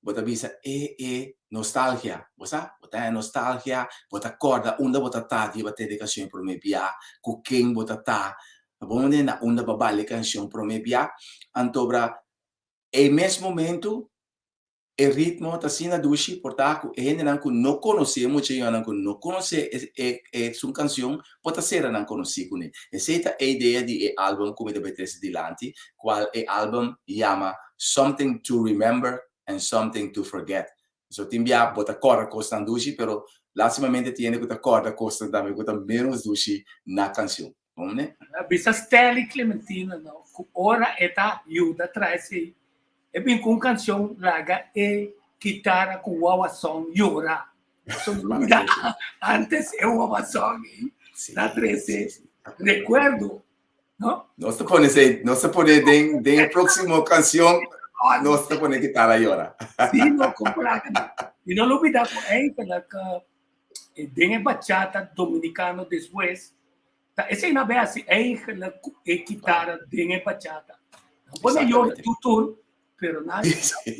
bo ta bisa e e nostalgia. Bo sa? Bo ta haña nostalgia, bo ta kòrda unda bo ta ta di bo a tende e kansion e promé bia, ku ken bo ta ta. Bo manera na unda bo a bali e kansion promé bia. Antobra e mes momento E ritmo ta asina dushi por ta ku e hendenan ku no konosé, e mucha yonan ku no konosé e e esun kansion por ta sera nan konosí kuné. Esei ta e idea di e album ku mi ta bai trese dilanti, kual e album yama Something to Remember and Something to Forget. So tin bia bo ta kòrda kosnan dushi, pero lastimamente tin hende ku ta kòrda kosnan tambe ku ta ménos dushi na kansion. Omne. Bisa Stelly Clementina no ku ora e ta yuda traha esei e bin ku un kanshon laga e kitara ku wawa song yora. Pasobra lo bida antes e wawa song ei ta trese rekuerdo no. Nos ta pone esei, nos ta pone den den e próksimo kanshon nos ta pone kitara yora. Si no kompra i no lo bida ku eindelijk den e bachata dominicano despues ta esei na bay hasi eigenlijk ku e kitara den e bachata. Nan pone yora Exactamente. tur tur, pero nan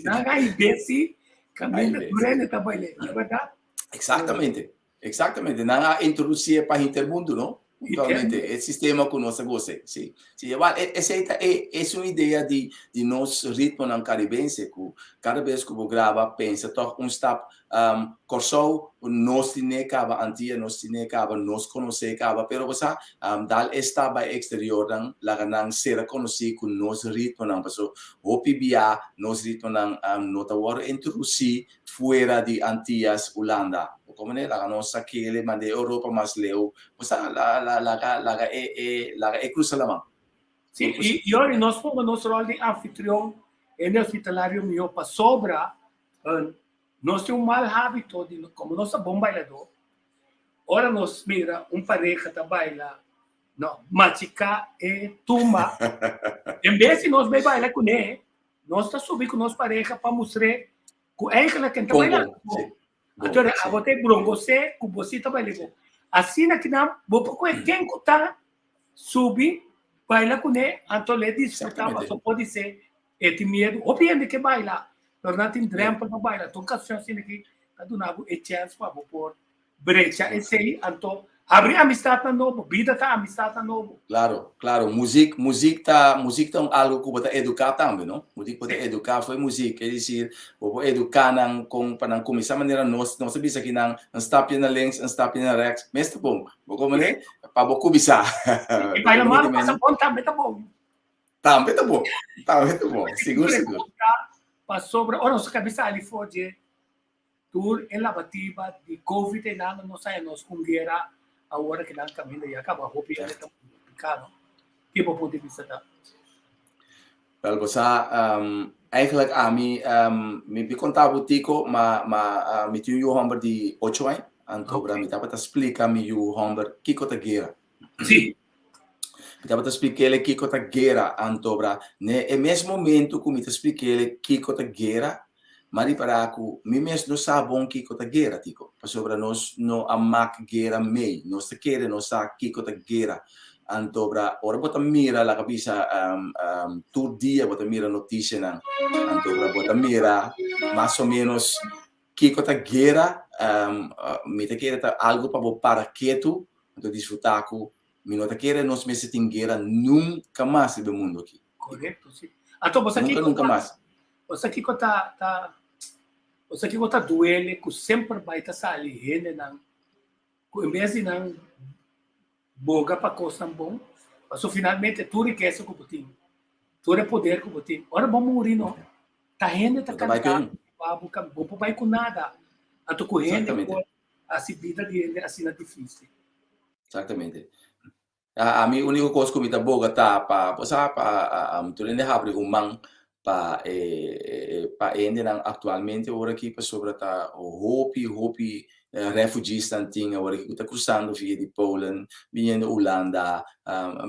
nan a ibesi kaminda Ay, tur hende ta baile, no berdad? Exactamente, exactamente. Nan a introducié pa henter mundu, no? Actualmente, e sistema ku nos a gosa. Sí, sí, igual, esei ta e, es un idea di, di nos ritmonan karibense ku kada bes ku bo graba pensa tòg un stap Kòrsou nos tine kaba, Antia nos tine kaba, nos konosé kaba, pero bo sa, dal e stap bai eksteriornan, laga nan sera konosí ku nos ritmonan, paso hopi bia nos ritmonan no ta wòrdu introdusí fuera di Antias, Hulanda. Bo komprendé? Laga nos sak'é mand'é Europa mas leu, bo sa, laga laga e e laga e krusa laman. Sí, i i ora nos ponga nos ròl di anfitrion en e hospitalario mihó pasobra Nos tin un mal hábito di, komo nos ta bon bailadó, ora nos mira un pareha ta baila, no, machiká e tumba, en bes di nos bai baila kuné, nos ta subi ku nos pareha pa mustr'é ku eigenlijk ken ta baila bon. Anto abo ta e brongosé ku bo si ta baila bon. Asina ki nan bo por kohe ken ku ta subi baila kuné, anto lo e disfrutá pasobra podisé E tin miedu. Hopi hende ke baila, pero nan tin drempel pa baila. Tur kasión asina ki ta duna bo e chèns pa bo por brecha esei, anto habri amistatnan nobo. Bida ta amistatnan nobo. Claro, claro. Muziek, muziek ta, muziek ta un algo ku bo ta eduká tambe, no? Muziek bo ta eduká for e muziek. Es desir, bo por eduká nan kon pa nan kuminsá manera nos, nos ta bisa aki nan, un stapje na links, un stapje na rechts, mes ta bon. Bo komprendé? Pa bo kuminsá. I baila malo pasa bon tambe ta bon. Tambe ta bon, tambe ta bon, sigur sigur. Pasobra ora nos kabisa ali for dje tur e labatiba di covid einan nos haya nos un guera awor ki nan kaminda ya kaba hopi hende ta pika no. Ki bo punto di bista ta? Wel bo sa eigenlijk ami mi konta bo Tico ma ma mi tin un yu homber di ocho aña anto mi tabata splika mi yu homber kiko ta guera. Sí. Mi tabata splik'é kiko ta guera, antobra ne e mes momento ku mi ta splik'é kiko ta guera, m'a ripará ku mi mes no sa bon kiko ta guera, Tiko, pasobra nos no a mak guera mei, nos ta kere nos sa kiko ta guera. Antobra ora bo ta mira, laga bisa, tur dia bo ta mira notisianan, antobra bo ta mira mas o ménos Kiko ta guera? Mi ta kere ta algo pa bo para ketu, anto disfruta ku mi no ta kere nos mester tin guera nunka mas riba e mundu aki. Korekto, si. Anto bo sa Nunka, kiko nunka ta, mas. bo sa kiko ta, ta, bo sa kiko ta duele ku semper bai ta sali hendenan ku en bes di nan boga pa kosnan bon, pasobra finalmente tur rikesa ku bo tin, tur e poder ku bo tin, ora bo muri no, ta hende ta Bo ta bai kanta ku pa bo ka, bo por bai ku nada. Anto ku hende Exactamente. por hasi bida di hende asina difícil. Exactamente. Ami úniko kos ku mi ta boga ta pa, bo sa, pa tur hende habri un man pa e pa e hendenan aktualmente ora aki pasobra ta hopi hopi refugeesnan tin awor aki ku ta krusando via di Polen biniendo Hulanda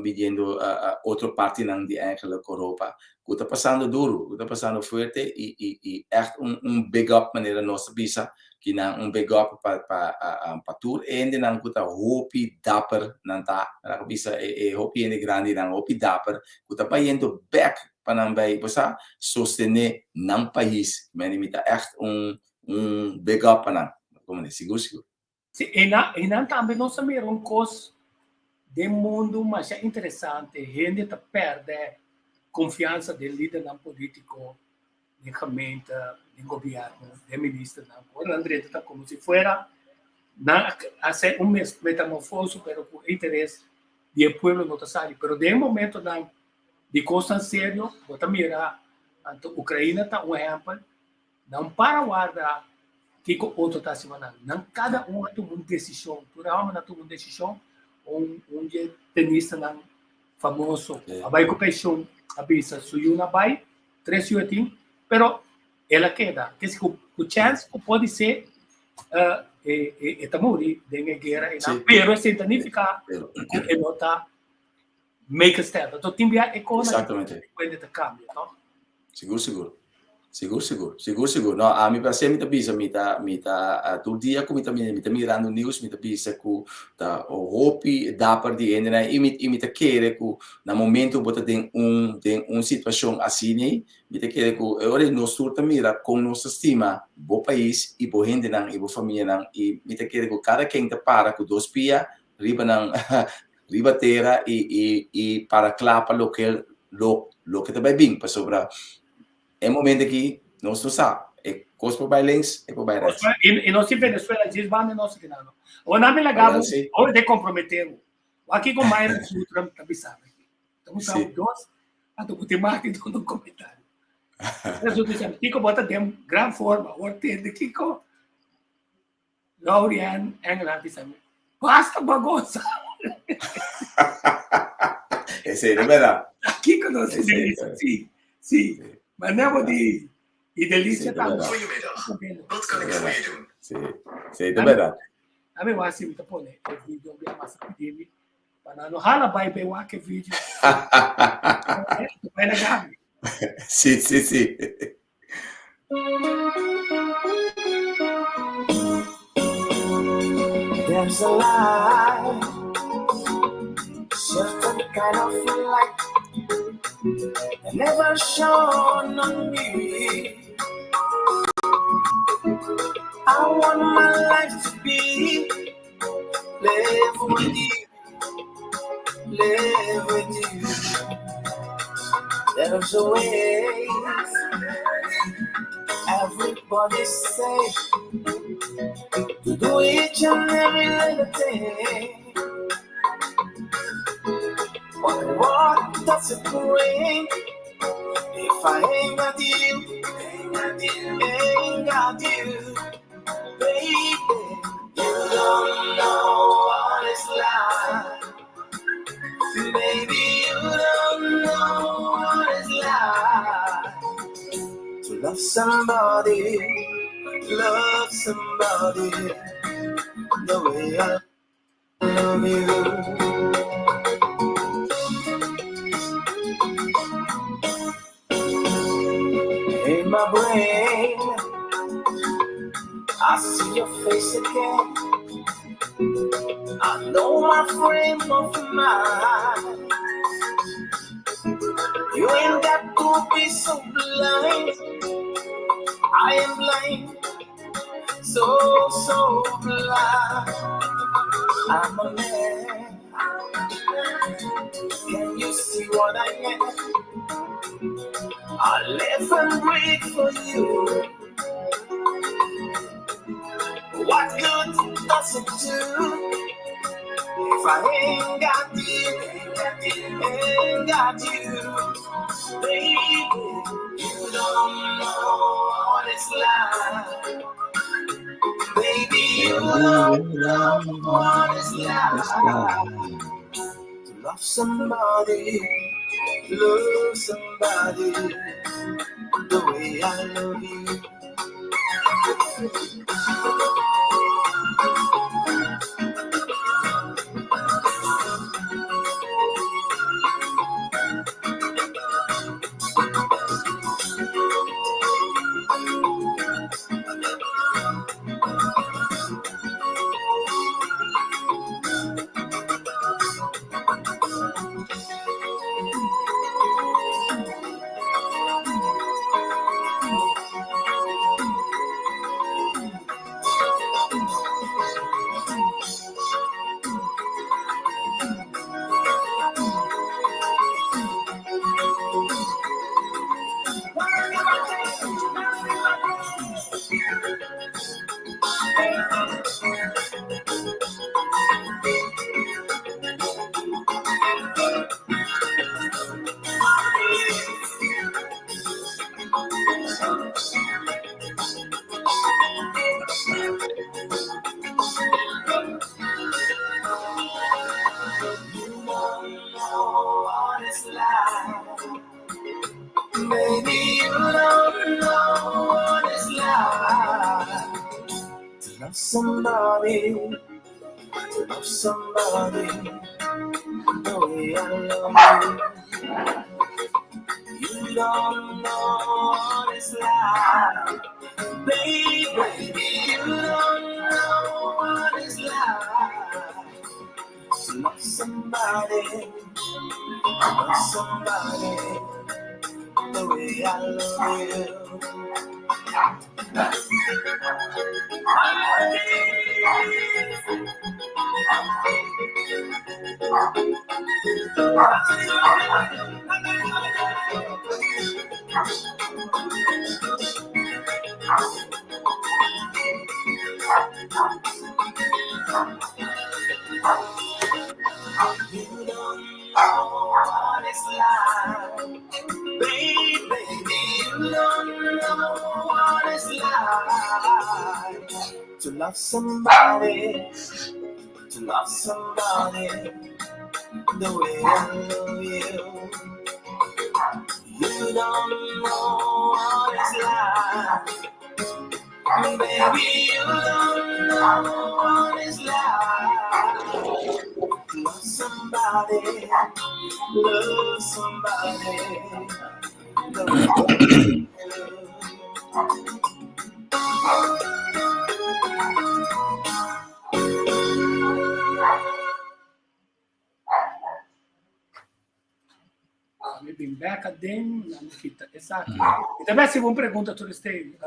biniendo otro partinan di eigenlijk Europa ku ta pasando duru ku ta pasando fuerte i i i ègt un un big up manera nos ta bisa kinan un big up pa pa pa tur e hendenan ku ta hopi dapper nan ta nan a bisa e e hopi hende grandinan hopi dapper ku ta bayendo bèk pa nan bay bo sa sostene nan pais meni mi ta echt un un big up pa nan como ne sigur sigur. Si e nan e nan tambe nos a mira un cos den mundo masha interesante hende ta perde confiansa den lidernan politico den gemeente den gobierno den ministernan ora nan drenta ta como si fuera nan a hace un metamorfoso pero cu interes di e pueblo no ta sali pero den e momentonan Di kosnan serio bo ta mira anto Ukraina ta un ehèmpel, nan para warda kiko otro ta hasi pa nan. Nan kada un a tuma un desishon, tur e hòmbernan a tuma un desishon, un un di e tenistanan famoso a bai ku penshon, a bisa su yunan a bai, tres yu a tin, pero el a keda. Kesi ku ku chèns ku podisé e e ta muri den e guera einan, pero esei ta nifiká ku e no ta Make a stand. Anto tin bia e kona Exactamente. puede ta cambia, toch? Sigur, sigur. Sigur, sigur. Sigur, sigur. No, a mi pa mi ta bisa, mi ta, mi ta, uh, tur dia ku mi ta, mi ta mirando news, mi ta bisa ku ta hopi dapper di hendenan i mi, i mi ta kere ku na momento bo ta den un, den un situashon asina, mi ta kere ku e ora nos tur ta mira kon nos ta stima bo pais i bo hendenan i bo famianan i mi ta kere ku kada ken ta para ku dos pia riba nan riba tera i i i para kla pa loke lo loke ta bai bin pasobra e momento aki nos no sa e kos por bai links e por bai rechts. I nos tin Venezuela djis banda nos aki nan no. Awor nan mi laga bo awor de komprometé bo. Wak kiko Mayra Sutram ta bisa mi aki. Ta mustra bo dos anto bo tin maki duna un komentario. Mayra Sutram bisa mi kiko bo ta den gran forma awor tende kiko Laurian Engeland bisa mi, basta bagosa. Esei no berdad. Kiko no se dice? Sí, sí. Maar nebo di i delicia tambe. Goedemiddag. Wat kan ik voor je doen? Sí, sí, ta berdad. A mi wasi mi ta pone e video bia mas pidi mi. Pa nan no hala bai bai wak e video. Bai na gabi. Sí, sí, sí. There's a light, certain kind of light that never shone on me. I want my life to be live with you, live with you. There's a way. Everybody say to do each and every little thing. But what does it bring if I ain't got you? Ain't got you, baby. You don't know what it's like. Baby, you don't know what it's like to love somebody, love somebody the way I love you. In my brain, I see your face again. I know my frame of mind. You ain't got to be so blind. I am blind, so, so blind. I'm a man. Can you see what I am? I live and breathe for you. What good does it do if I ain't got you? Ain't got you, baby. You don't know what it's like, baby. You don't know what it's like to Love somebody, love somebody the way I love you. Baby, you don't know what it's like to love somebody, to love somebody the way I love you. You don't know what it's like, baby. You don't know what it's like to love somebody, to love somebody the way I love you. You don't know what it's like, baby. You don't know what it's like to love somebody, to love somebody the way I love you. You don't know what it's like, baby. You don't know what it's like to love somebody, love somebody the way I love you. Mi bin bek aden, nan kita esaki. I tambe hasi un pregunta tur este.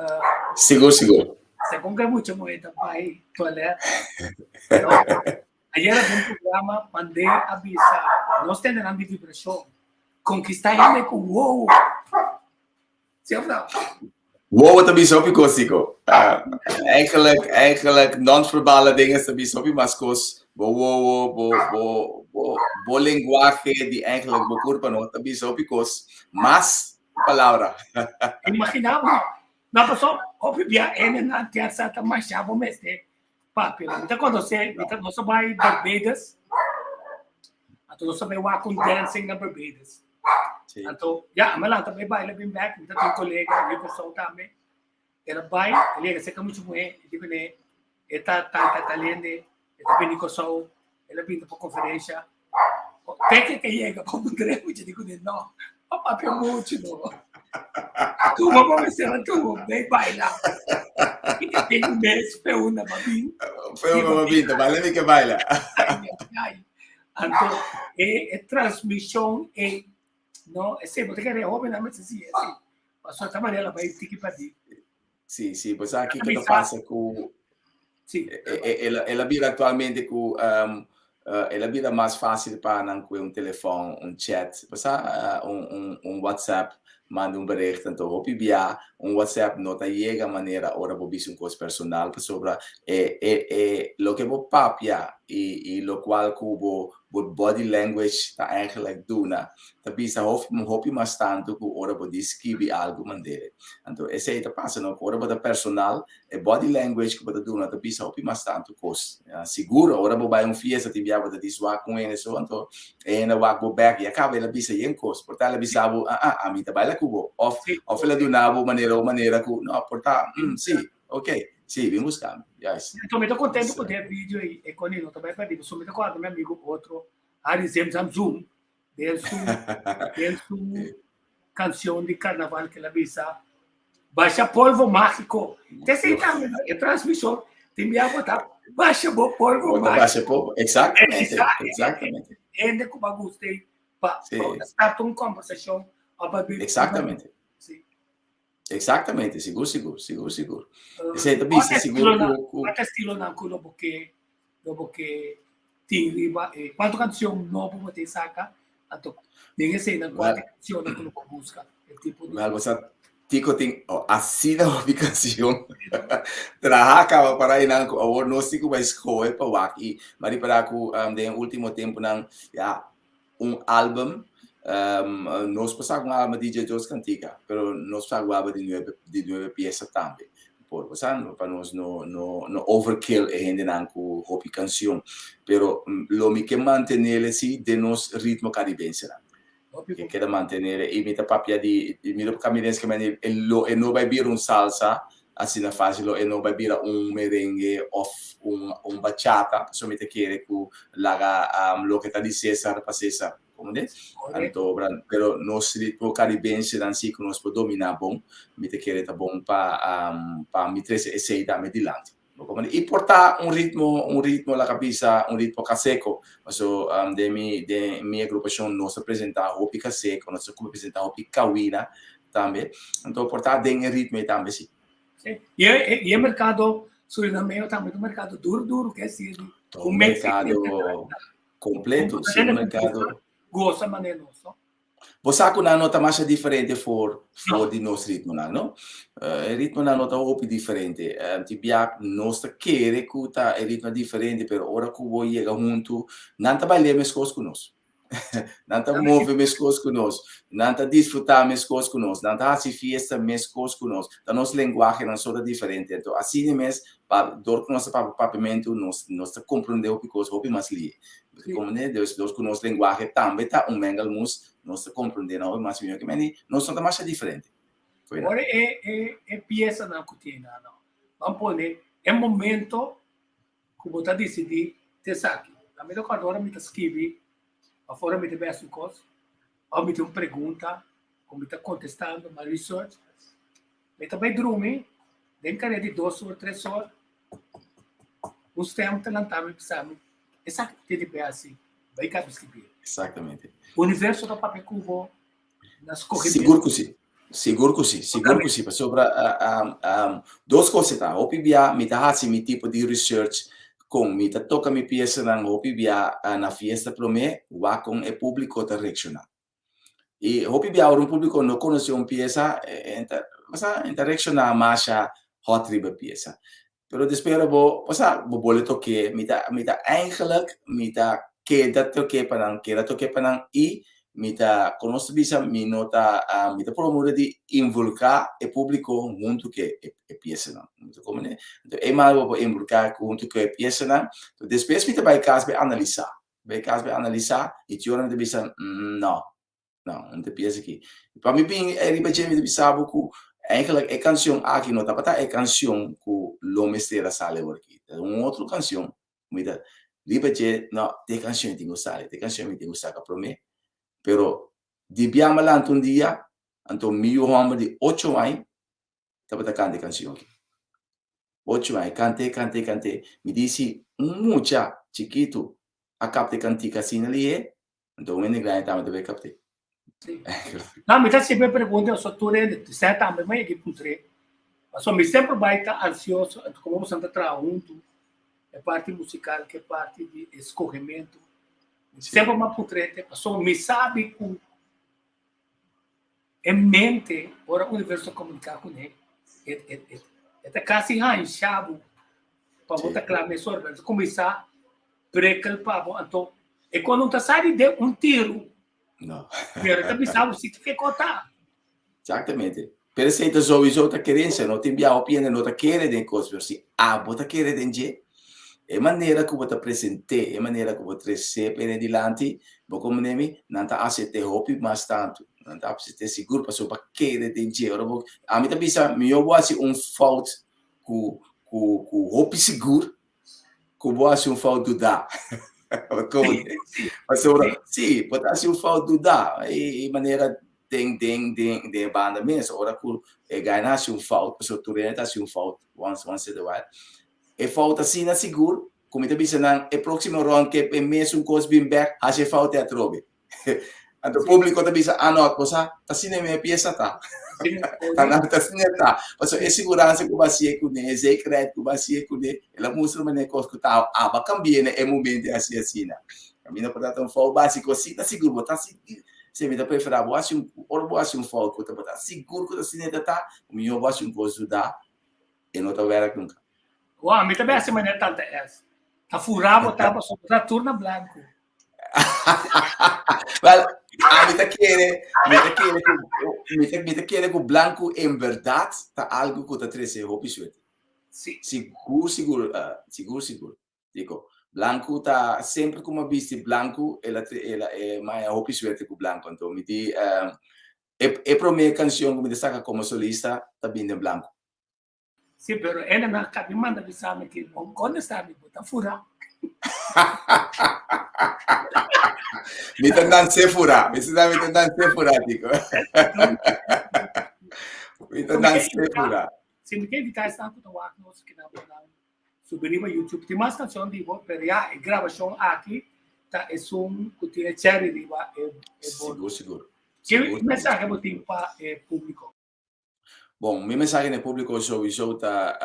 Sigur, sigur. Segun ku e mucha muhé ta bai toilet. No? Ayer den un programa mandé a bisa nos tende nan di vibrashon. Konkistá hende ku wowo. Sí of no? Wowo ta bisa hopi kos, Tico. Eigenlijk, eigenlijk non-verbale dingen ta bisa hopi mas kos. Bo wowo, bo, bo, bo, bo lenguaje di eigenlijk bo kurpa no ta bisa hopi kos. Mas palabra. Imaginá bo, no pasó hopi bia ene nan kier sa ta masha bo mester papia. Mi ta konosé, mi ta, nos a bai Barbados, anto nos a bai wak un dancing na Barbados. Sí. Anto, ya, mi a lanta bai baila bin bek, mi ta tin kolega di Kòrsou tambe. El a bai, el yega serka mucha muhé, e di kuné, e ta tal tal tal hende, e ta bini Kòrsou, el a bini pa konferensha. Te ke ke yega pa puntra mucha di kuné, no, pa papia muchu no. Tuma bo mester a tuma, bai baila. I ta tin un mes pe una pa bin. Pe una pa bin, ta baila mi ke baila. Ai, ai, ai. Anto e e transmishon ei, no, esei bo ta kere hóbennan mester siña esei. Pasobra ta manera bai tiki pa di. Sí, sí, pues aki ke ta pasa ku Sí. El a bira aktualmente ku um, el a bira mas fásil pa nan ku un telefòn, un chat, pues un, un, un WhatsApp. manda un bericht. Anto hopi bia un WhatsApp no ta yega manera ora bo bisa un kos personal pasobra e e e loke bo papia i i lokual ku bo bo body language ta eigenlijk duna ta bisa hopi mas tantu ku ora bo di skibi algu mand'e. Anto esei ta pasa no ku ora bo ta personal e body language ku bo ta duna ta bisa hopi mas tantu kos. Sigur ora bo bai un fiesta tin bia bo ta di swak ku un hende so anto e hende a wak bo bek i a kaba el a bisa yen kos. Por ta el a bisa bo ah ah ami ta baila ku bo òf òf el a duna bo manera un manera ku no por ta si ok si bin buska mi. Juist. Anto mi ta kontentu ku den video ei e koni no ta bai pèrdí pasobra mi ta kòrda mi amigu otro Harry Zemzam Zoom den su den su canción di carnaval que la bisa basha polvo mágico. Te sei tambe e transmisión te mi agua ta basha bo polvo mágico. Basha polvo, exactamente, exactamente. Ende ku ba guste pa sí. Start un conversación pa Exactamente. Sí. Exactamente, sigur, sigur, sigur, sigur. Esei ta bisa sigur ku ku Kuantu estilonan ku lo bo ke lo bo ke tin riba e kuantu kanshon nobo bo tin saka anto den eseinan kuantu kanshonnan ku lo bo buska e tipo di Wel, bo sa Tico tin oh, asina hopi kanshon traha kaba para einan ku awor nos tin ku bai skohe pa wak i mi a ripara ku den e ultimo tempunan ya un album nos por saca un album di DJ Jos Cantica pero nos por saca un album di nuebe di nuebe pieza tambe por bo sa pa nos no no no overkill e hendenan cu hopi cancion pero lo mi ke mantenele si den nos ritmo caribensenan ke keda mantenele y mi ta papia di mi lo caribense ke mende lo e no bay bira un salsa Asina fácil lo e no bai bira un merengue of un un bachata, pasobra mi ta kere ku laga loke ta di Cesar pa Cesar, komprende? Anto pero nos ritmo karibensenan si ku nos por dominá bon, mi ta kere ta bon pa pa mi trese esei tambe dilanti, bo komprende? I por ta un ritmo un ritmo laga bisa un ritmo kaseko, paso den mi den mi agrupashon nos ta presentá hopi kaseko, nos ta presentá hopi kawina Tambe. Anto por ta den e ritmo ei tambe si. Sí. Y e, y e mercado surinameo tambe un mercado duro duro que si un mercado completo, sí, un mercado goza manera nos, no? Bo sa ku nan no ta masha diferente for for di nos ritmonan, no? E ritmonan no ta hopi diferente. Ti bia nos ta kere ku ta e ritmo diferente, pero ora ku bo yega huntu, nan ta bail'é meskos ku nos. Nan ta move meskos ku nos. Nan ta disfrutá meskos ku nos. Nan ta hasi fiesta meskos ku nos. Ta nos lenguahenan so ta diferente. Anto asina mes, pa dor ku nos ta papia papiamentu, nos nos ta komprondé hopi kos hopi mas lihe. Komprondé? Dus dor ku nos lenguahe tambe ta un mengelmoes, nos ta komprondé nan hopi mas mihó. Ke mende nos no ta masha diferente. Ora e e e piesanan ku tin nan, ban pone e momento ku bo ta disidí ta esaki. Ami ta kòrda ora mi ta skibi òf ora mi ta bes un kos òf mi tin un pregunta ku mi ta kontestando my research, mi ta bai drumi den kare di dos or, tres or, un stèm ta lanta mi bisa mi, esaki bo tin di bai hasi, bai kaba skibi. Exactamente. Universo ta papia ku bo na skohe. Sigur ku si. Sigur ku si, sigur ku si, pasobra dos kos ta, hopi bia mi ta hasi mi tipo di research kon mi ta toka mi piesanan hopi bia na fiesta promé wak kon e públiko ta reakshoná. I hopi bia ora un públiko no konosé un piesa e ta e ta reakshoná masha hòt riba e piesa. Pero despues ora bo, osea, bo bole tok'é, mi ta, mi ta eigenlijk, mi ta keda tok'é pa nan, keda tok'é pa nan i mi ta, kon nos ta bisa, mi no ta, mi ta promover di involukrá e públiko huntu ku e e piesanan. Bo ta komprendé? Anto e manera bo por involukrá huntu ku e piesanan, despues mi ta bai kas bai analisá, bai kas bai analisá i tin ora mi ta bisa, no, No, no ta piensa aki. Pa mi bin riba dje mi ta bisa bo ku eigenlijk e kanshon aki no tabata e kanshon ku lo mester a sali awor aki. Ta un otro kanshon ku mi ta riba dje, no, ta e kanshon mi tin ku sali, ta e kanshon mi tin ku saka promé. Pero di biaha mi a lanta un dia, anto mi yu hòmber di ocho aña tabata kanta e kanshon aki. Ocho aña, kant'é, kant'é, kant'é. Mi di si un mucha chikitu a kapta e kantika asina lihé, Anto un hende grandi tambe ta bay kapte. Sí. No, mi ta siempre pregunta, so tur hende, sea tambe mi yegi puntr'é. Pasobra mi semper bai ta ansioso, anto como boso ta traha huntu, e parti musical ke parti di escogemento. Mi semper m'a puntr'é te, pasobra mi sabi ku E mente, ora universo ta komuniká kuné, e e e e ta kasi hansha bo pa bo ta kla mesora. E ta kuminsá prekel pa bo. Anto e kon no ta sali den un tiru. No. Pero e ta bisa bo si kiko ta. Exactamente. Pero esei ta sowieso ta kerensia. No tin bia hopi hende no ta kere den kos, pero si abo ta kere den dje, e manera ku bo ta present'é, e manera ku bo tres'é p'e dilanti, bo komprendé mi? Nan ta asept'é hopi mas tantu. Nan ta asept'é sigur pasobra bo a kere den dje. Ora bo, ami ta bisa mihó bo hasi un fout ku ku ku hopi sigur ku bo hasi un fout dudá. Bo komprendé? Pasobra, si, bo ta hasi un fout dudá. E manera den den den den e banda mes ora ku e guy nan hasi un fout pasobra tur hende ta hasi un fout once once in a while e fout asina sigur ku mi ta bisa nan e proximo round ke e mesun kos bin bek hasi e fout e atrobe anto publico ta bisa ah no bo sa ta asina e piesa ta ta nan ta asina e ta pasobra e siguransa ku bo hasié kuné e zekerheid ku bo hasié kuné el a mustra manera kos ku ta aba kambia na e momento e hasi asina kaminda por ta un fout basiko asina sigur bo ta Si mi ta preferá bo hasi un ora bo hasi un fout ku ta sigur ku ta asina e ta ta, mihó bo hasi un kos dudá e no ta wèrk nunka. Wou, mi ta bai hasi manera tanta es. Ta furá bo ta pasobra bo ta tur na blanku. Wel, ami ta kere, mi ta kere ku, mi ta, mi ta kere ku blanku en bèrdat ta algu ku ta trese hopi suerte. Si. Sigur, sigur, sigur, sigur. Dico, blanco ta semper cu mi a bisti blanco el a el a e maya hopi suerte cu blanco anto mi di e e prome cancion cu mi ta saca como solista ta bin den blanco. Si pero ene na cabi manda bisa mi ki no contesta mi bo ta fura. Mi ta nanse fura, mi sa mi ta nanse fura Dico. Mi ta nanse fura. Si mi ke invita esnan cu ta wak nos ki nan por nan Subi riba YouTube. Tin mas canción di bo, pero ya e grabacion aki ta esun cu tin e cherry riba e e bord. Sigur, sigur. Ke Sigur. mensahe bo tin pa e publico? Bon, mi mensahe na e publico sowieso ta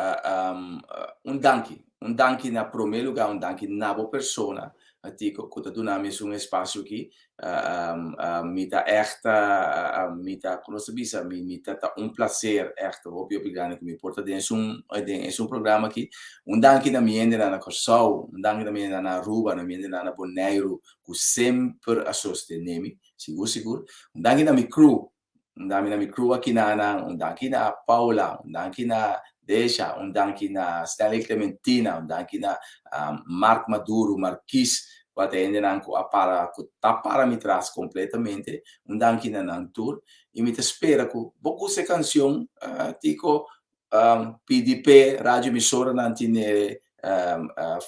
un danki. Un danki na prome lugar, un danki na bo persona, Tico, cu ta duna mi esun espacio aki. Mi ta echt, mi ta, como nos ta bisa, mi mi ta ta un placer echt hopi hopi grandi cu mi por ta den esun den esun programa aki. Un danki na mi hendenan na Kòrsou, un danki na mi hendenan na Aruba, na mi hendenan na Boneiru cu semper a sostene mi, sigur sigur. Un danki na mi crew, Un danki na mi crew aki na nan, un danki na Paula, un danki na Desha, un danki na Stanley Clementina, un danki na Mark Maduro, Marquis, ku a ta hendenan ku a para, ku ta para mi tras kompletamente. Un danki na nan tur. I mi ta spera ku bo gusta e kanshon, Tico, PDP, radio emisoranan tinere,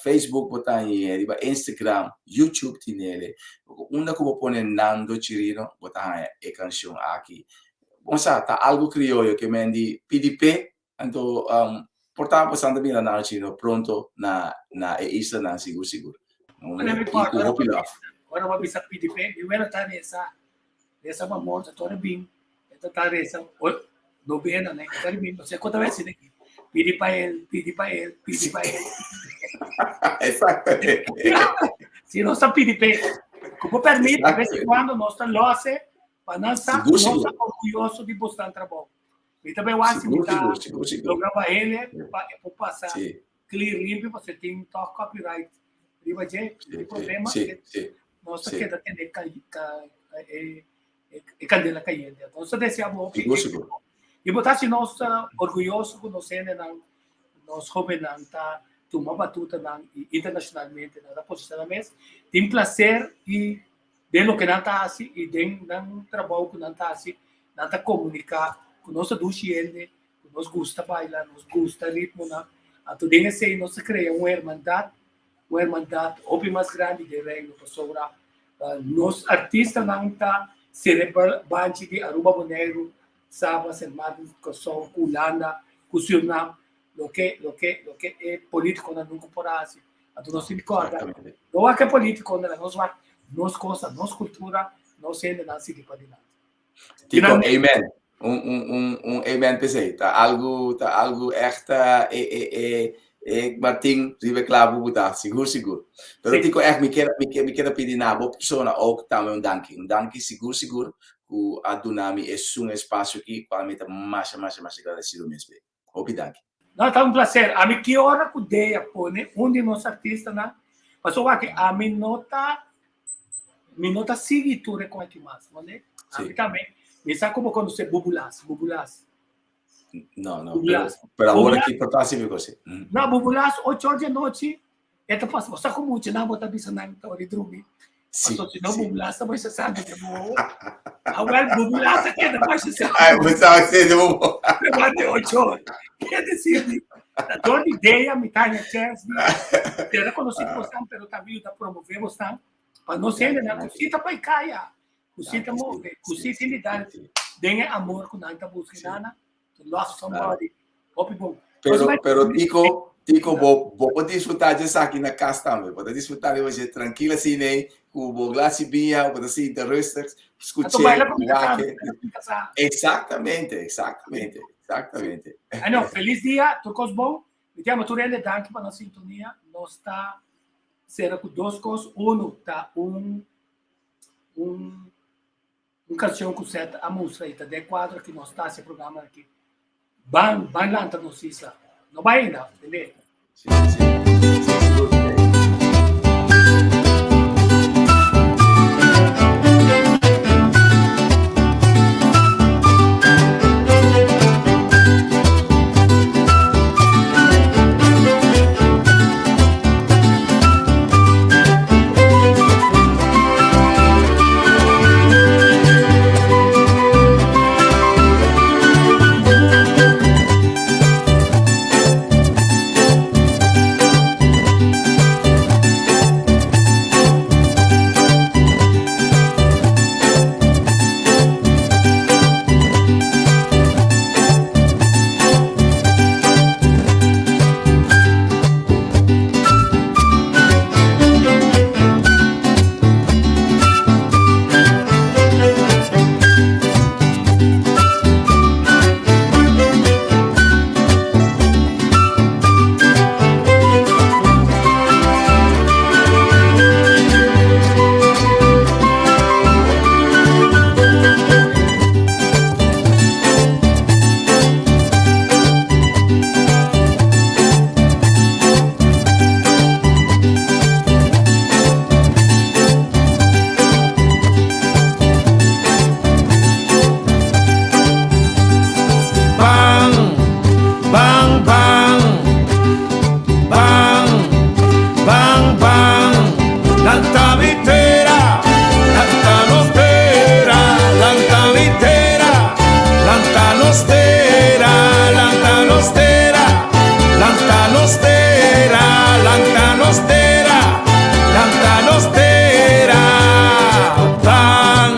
Facebook bo ta hañ'e, riba Instagram, YouTube tinere. Unda ku bo pone Nando Chirino bo ta haña e kanshon aki. Bon sa, ta algu krioyo ke men di PDP, anto por ta bo san ta mira Nando Chirino pronto na na e islanan sigur sigur. I ku hopi love. Ora bo a bisa PDP, mi wela ta resa, resa pa morto, tora bin. E ta resa novena, né? E ta bin, no sé cuántas veces, né? Pidi pa él, pidi pa él, pidi pa él. Exactamente. Si nos ta pidi pe, como permite, de vez en cuando nos ta lo hace, pa nan sa, nos ta orgulloso di bosnan trabou. Mi ta bay wasi, mi ta logra bahele, pa e por pasa clear limpio, pasobra tin toch copyright riba dje, tin problema, nos ta keda tene e e candela cayente. Entonces ta desea bo hopi Sigur, sigur. Y bo ta haci nos orguyoso cu nos hendenan, nos hobennan ta tuma batutanan y internacionalmente nan ta posiciona mes. Tin placer y den loke nan ta haci y den nan trabou cu nan ta haci, nan ta comunica cu nos ta dushi hende, cu nos gusta baila, nos gusta ritmonan. Anto den esey nos ta crea un hermandad, un hermandad hopi mas grandi den Reino pasobra Nos artistanan ta sere banchi di Aruba, Boneiru, Saba, Sint Maarten, Kòrsou, ku Hulanda, ku Surinam, loke loke loke e politikonan nunka por a hasi. Anto nos tin di kòrda, no wak e politikonan, nos wak nos kosa, nos kultura, nos hendenan sigui padilanti. Tico, amen. Un, un, un, un amen p'esei. Ta algu, ta algu echt e, e, e, e Martin riba e klabu ku ta, sigur, sigur. Pero sí. Tico, echt, mi kier, mi kier, mi kier pidi na bo persona ook tambe un danki. Un danki sigur, sigur, ku a duna mi esun espasio aki, kual mi ta masha masha masha gradesido mes p'e. Hopi danki. No, ta un placer. Ami ki ora ku Dea pone un di nos artistanan, pasobra wak ami no ta mi no ta sigui tur e kos aki mas, no ne? Ami tambe, mi sa ku bo konosé Bubulas, Bubulas. No, no, pero, pero awor aki por ta hasi mi kos. No, Bubulas ocho or di anochi e ta pasa, bo sa ku muchanan bo ta bisa nan ta ora di drumi. Sí, Paso si no sí. Bubulas ta bai sa de bo. Awel Bubulas a keda bai sa. Ay, bo sa se de bo. Levante 8 or. Ke decir di, dor di idea mi ta haña chance di ser conocí ku bosnan, pero tambe yuda promove bosnan pa nos hendenan ku si ta bai kaya, ku si ta move, ku si tin di dar den e amor ku nan ta buska nana, to love somebody. Hopi bon. Pero, pero Tico, Tico, bo, bo por disfruta di esaki na cas tambe. Bo ta disfruta di bo tranquila asina ei, ku bo glas di biña, bo ta sinta rustig, scuché, wak. Exactamente, exactamente, exactamente. Ano, feliz dia, tur kos bon. Mi te amo tur hende, danki pa nan sintonia. Nos ta sera ku dos kos. Uno ta un un Un canción cu Seth a mustra y ta den cuadro ki nos ta haci e programa aki. Ban, ban lanta nos isla. No bai ainda, tende? Sí, sí. Sí, sigur. Bang, bang, bang, bang, bang, bang. Lanta mi tera, lanta nos tera, lanta mi tera, lanta nos tera, lanta nos tera, lanta nos tera, lanta nos tera, lanta nos tera. Bang,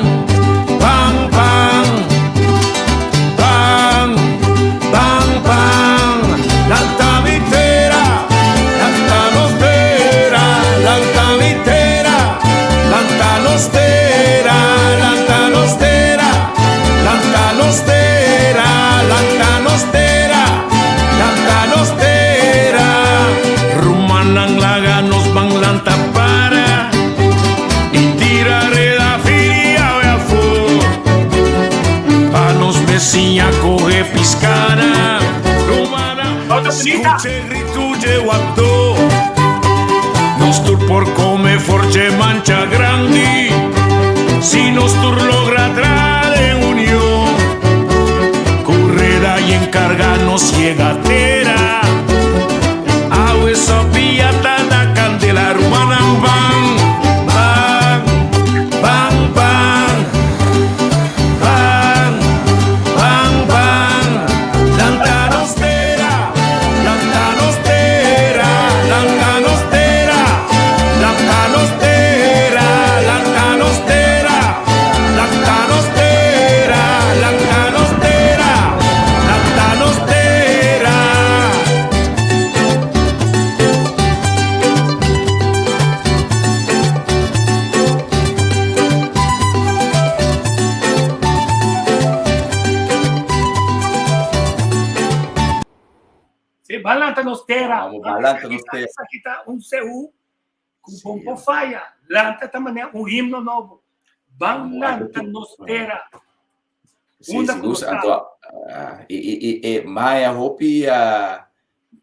bang, bang, bang, bang, bang. Lanta mi tera, lanta nos tera, lanta mi tera, lanta nos tera, lanta nos tera, lanta nos tera, lanta nos tera, lanta nos tera. Rumannan laga nos ban lanta para y tira reda firia awe afó pa nos besiña coge piscana. Rumannan scuche gritu dje wapdó nos tur por come for dje mancha grandi si nos tur logra tra den union cu reda y encarga nos yega tera. Awe Sofia ta na candela rumannan ban, ban, ban, ban, ban, ban, ban. Lanta nos tera, lanta nos tera, lanta nos tera, lanta nos tera, lanta nos tera, lanta nos tera, lanta nos tera, lanta nos tera. Sí, ban lanta nos tera. Vamos, ban lanta nos tera. Esaki ta un CU ku bon por faya. Lanta ta manera un himno nobo. Ban lanta nos tera. Sí, Unda sigur, anto, i, i, i, i, maya hopi,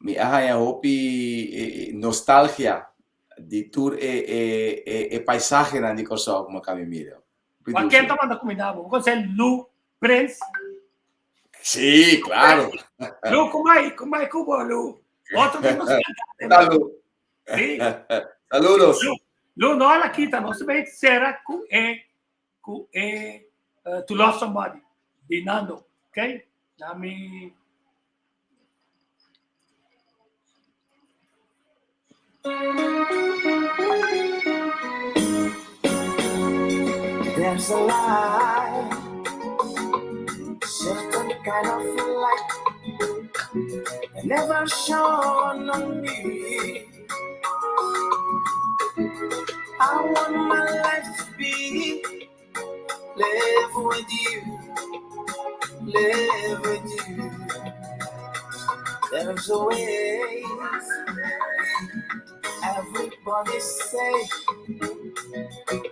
mi a haña hopi nostalgia di tur e, e, e, e paisahenan di Kòrsou ku mi a kaba mira. Ma ken ta manda kumindá bo? Bo konosé Lou Prins? Sí, claro. Lou, kumai, kumai ku bo, Lou. Otro di nos kantante. Salu. Sí. Saludos. Lou, Lou, no a la kita, nos ta bai sera ku e ku e To Love Somebody di Nando, ok? Nami There's a light, certain kind of light that never shone on me. I want my life to be live with you, live with you. There's a way. Everybody say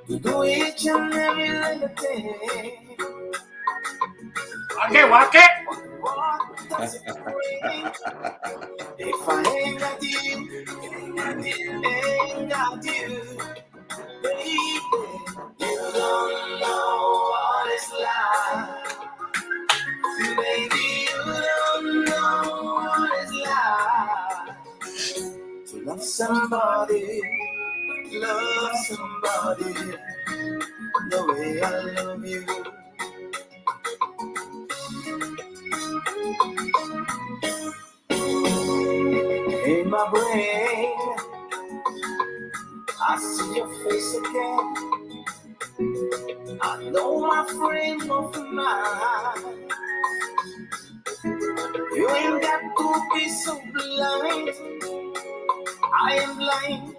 to do each and every little thing. Wake, wake. What does it bring if I ain't got you? Ain't got you, baby. You don't know what it's like. Baby, you don't know what it's like to love somebody, love somebody the way I love you. In my brain, I see your face again. I know my frame of mind. You ain't got to be so blind. I am blind,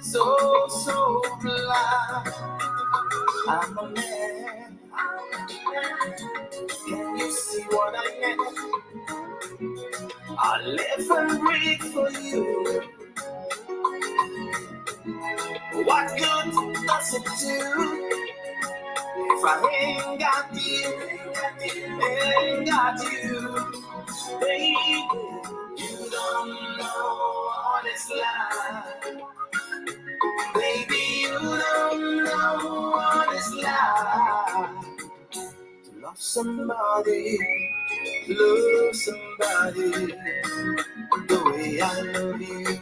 so, so blind. I'm a man. Can you see what I am? I live and breathe for you. What good does it do if I ain't got you? Ain't got you, baby. You don't know what it's like, baby. You don't know what it's like to love somebody, love somebody the way I love you.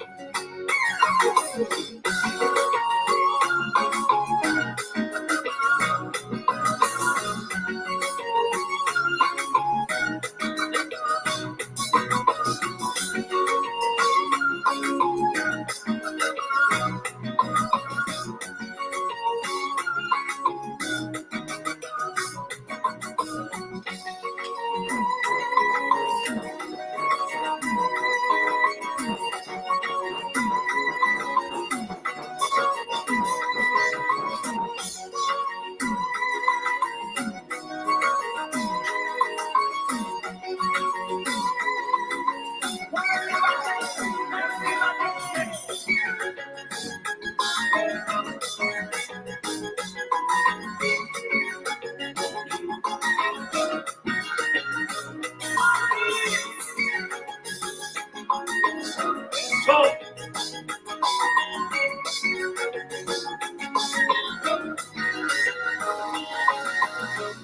So,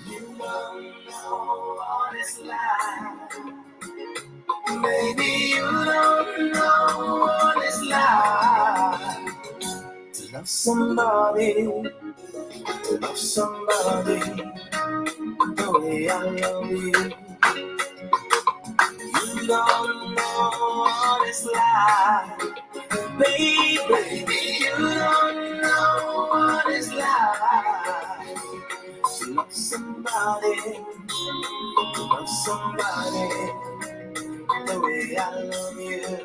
You don't know what it's like. Baby, you don't know what it's like to love somebody, to love somebody the way I love you. You don't know what it's like, baby. You don't know what it's like to love somebody, to love somebody the way I love you.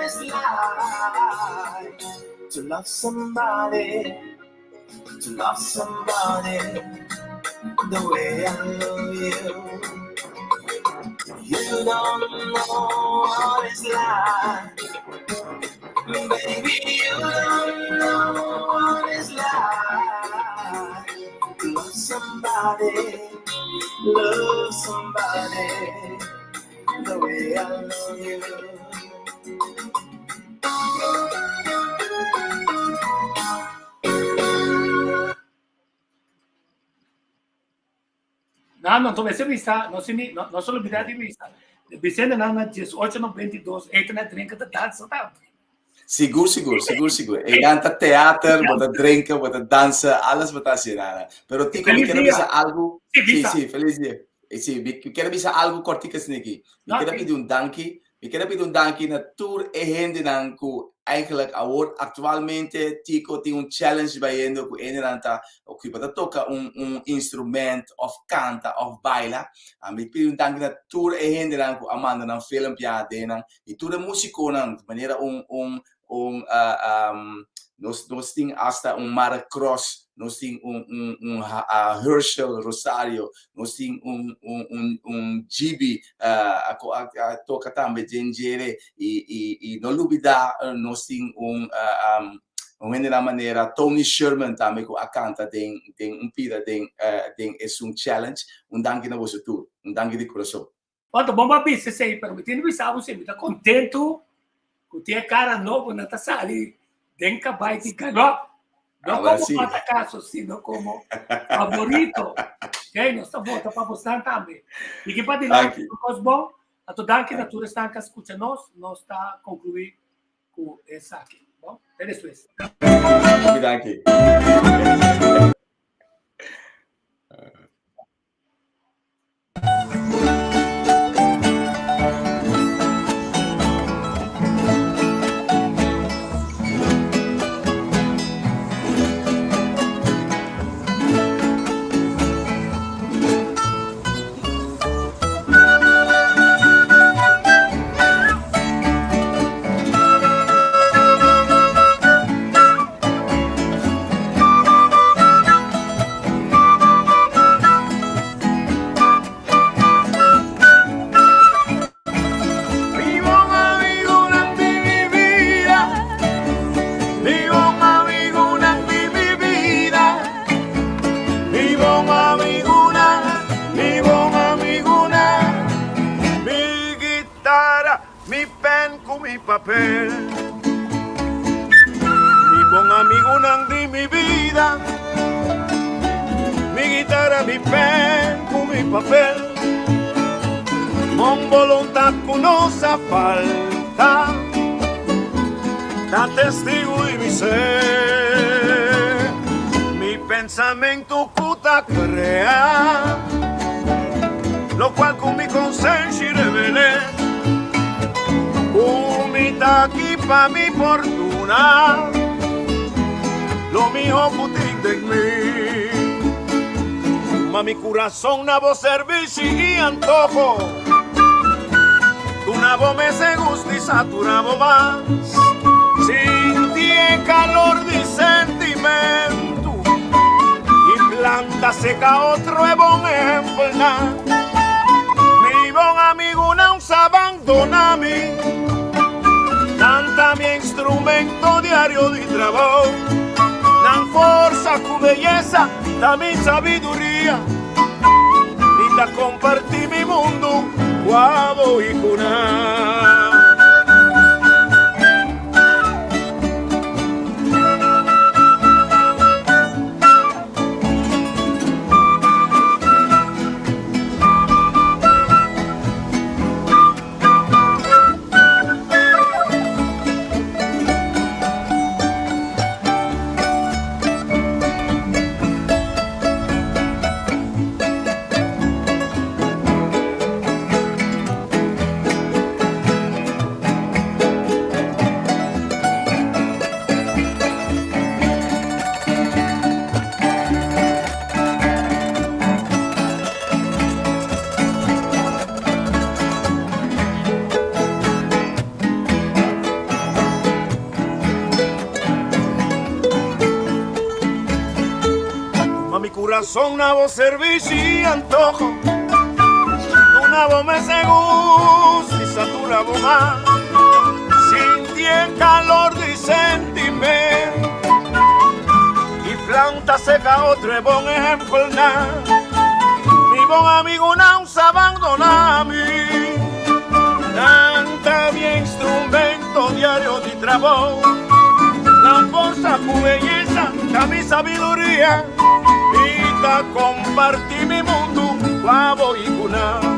it's like to love somebody, to love somebody the way I love you. You don't know what it's like, baby. You don't know what it's like to love somebody, love somebody the way I love you. No, no, entonces bisa, no, no, no solo olvidar di bisa. Vicente nan na 1892, e na drinka ta dansa tambe. Sigur, sigur, sigur, sigur. E ta teater, bo ta drinka, bo ta dansa, alles bo ta hasi nada. Pero Tico, mi Felis kier dia. bisa algo. Si, Si, bisa. si, felis dia. Si, mi kier bisa algo kortico aki. Mi No, kier si. pidi un danki. Mi kier pidi un danki na tur e hendenan ku eigenlijk awor aktualmente Tico tin un challenge bayendo ku hendenan ta ku ta toka un instrument of kanta of baila. Mi pidi un danki na tur e hendenan ku a manda nan filmpje aden i tur e músikonan manera un nos tin hasta un Mara Cross, nos tin un Herschel Rosario, nos tin un GB a toka tambe Jengere i no lubidá nos tin un hende na manera Tony Sherman tambe ku a kanta den un pida den esun challenge. Un danki na boso tur, un danki di kurason. Anto, bon pa bisa esei, pero mi tin di bisa bo, mi ta kontentu ku tin kara nobo nan ta sali den kabai di galòp. No Awor komo si. patakaso, sino komo favorito. Ok, nos ta vota pa boso tambe. I ku padilanti, Danki. kos bon. Anto danki na tur esnan ku a skucha nos, nos ta konkluí ku esaki. Bon, te despues. Danki. Mi bon amigunan di mi bida, mi bon amigunan di mi bida, mi bon amigunan, mi bon amigunan, mi guitara, mi pèn ku mi papel, mi bon amigunan di mi bida, mi guitara, mi pèn ku mi papel. Bon boluntat ku no sa falta, ta testigu di mi ser. Mi pensamentu ku ta krea, lokual ku mi konsenshi revel'é. Ku mi ta aki pa mi fortuna, lo mihó ku tin den mi. Ma mi kurason na bo servisio i antoho. Duna bo mes gustu i saturá bo mas. Sinti e kalor di sentimentu i planta seka otro e bon ehèmpelnan. Mi bon amigunan sa bandoná mi. Nan ta mi instrumento diario di trabou. Nan forsa ku beyesa ta mi sabiduria. Mi ta kompartí mi mundu ku abo i ku nan. Corazón na bo servicio y antojo Duna bo mes gusto y satura bo mas Sinti e calor di sentimento Y planta seca otro e bon ehempel na Mi bon amigo nan sa abandona mi Nan ta mi instrumento diario di trabou Nan forsa ku beyesa ta mi sabiduria Mi ta kompartí mi mundu ku abo i ku nan.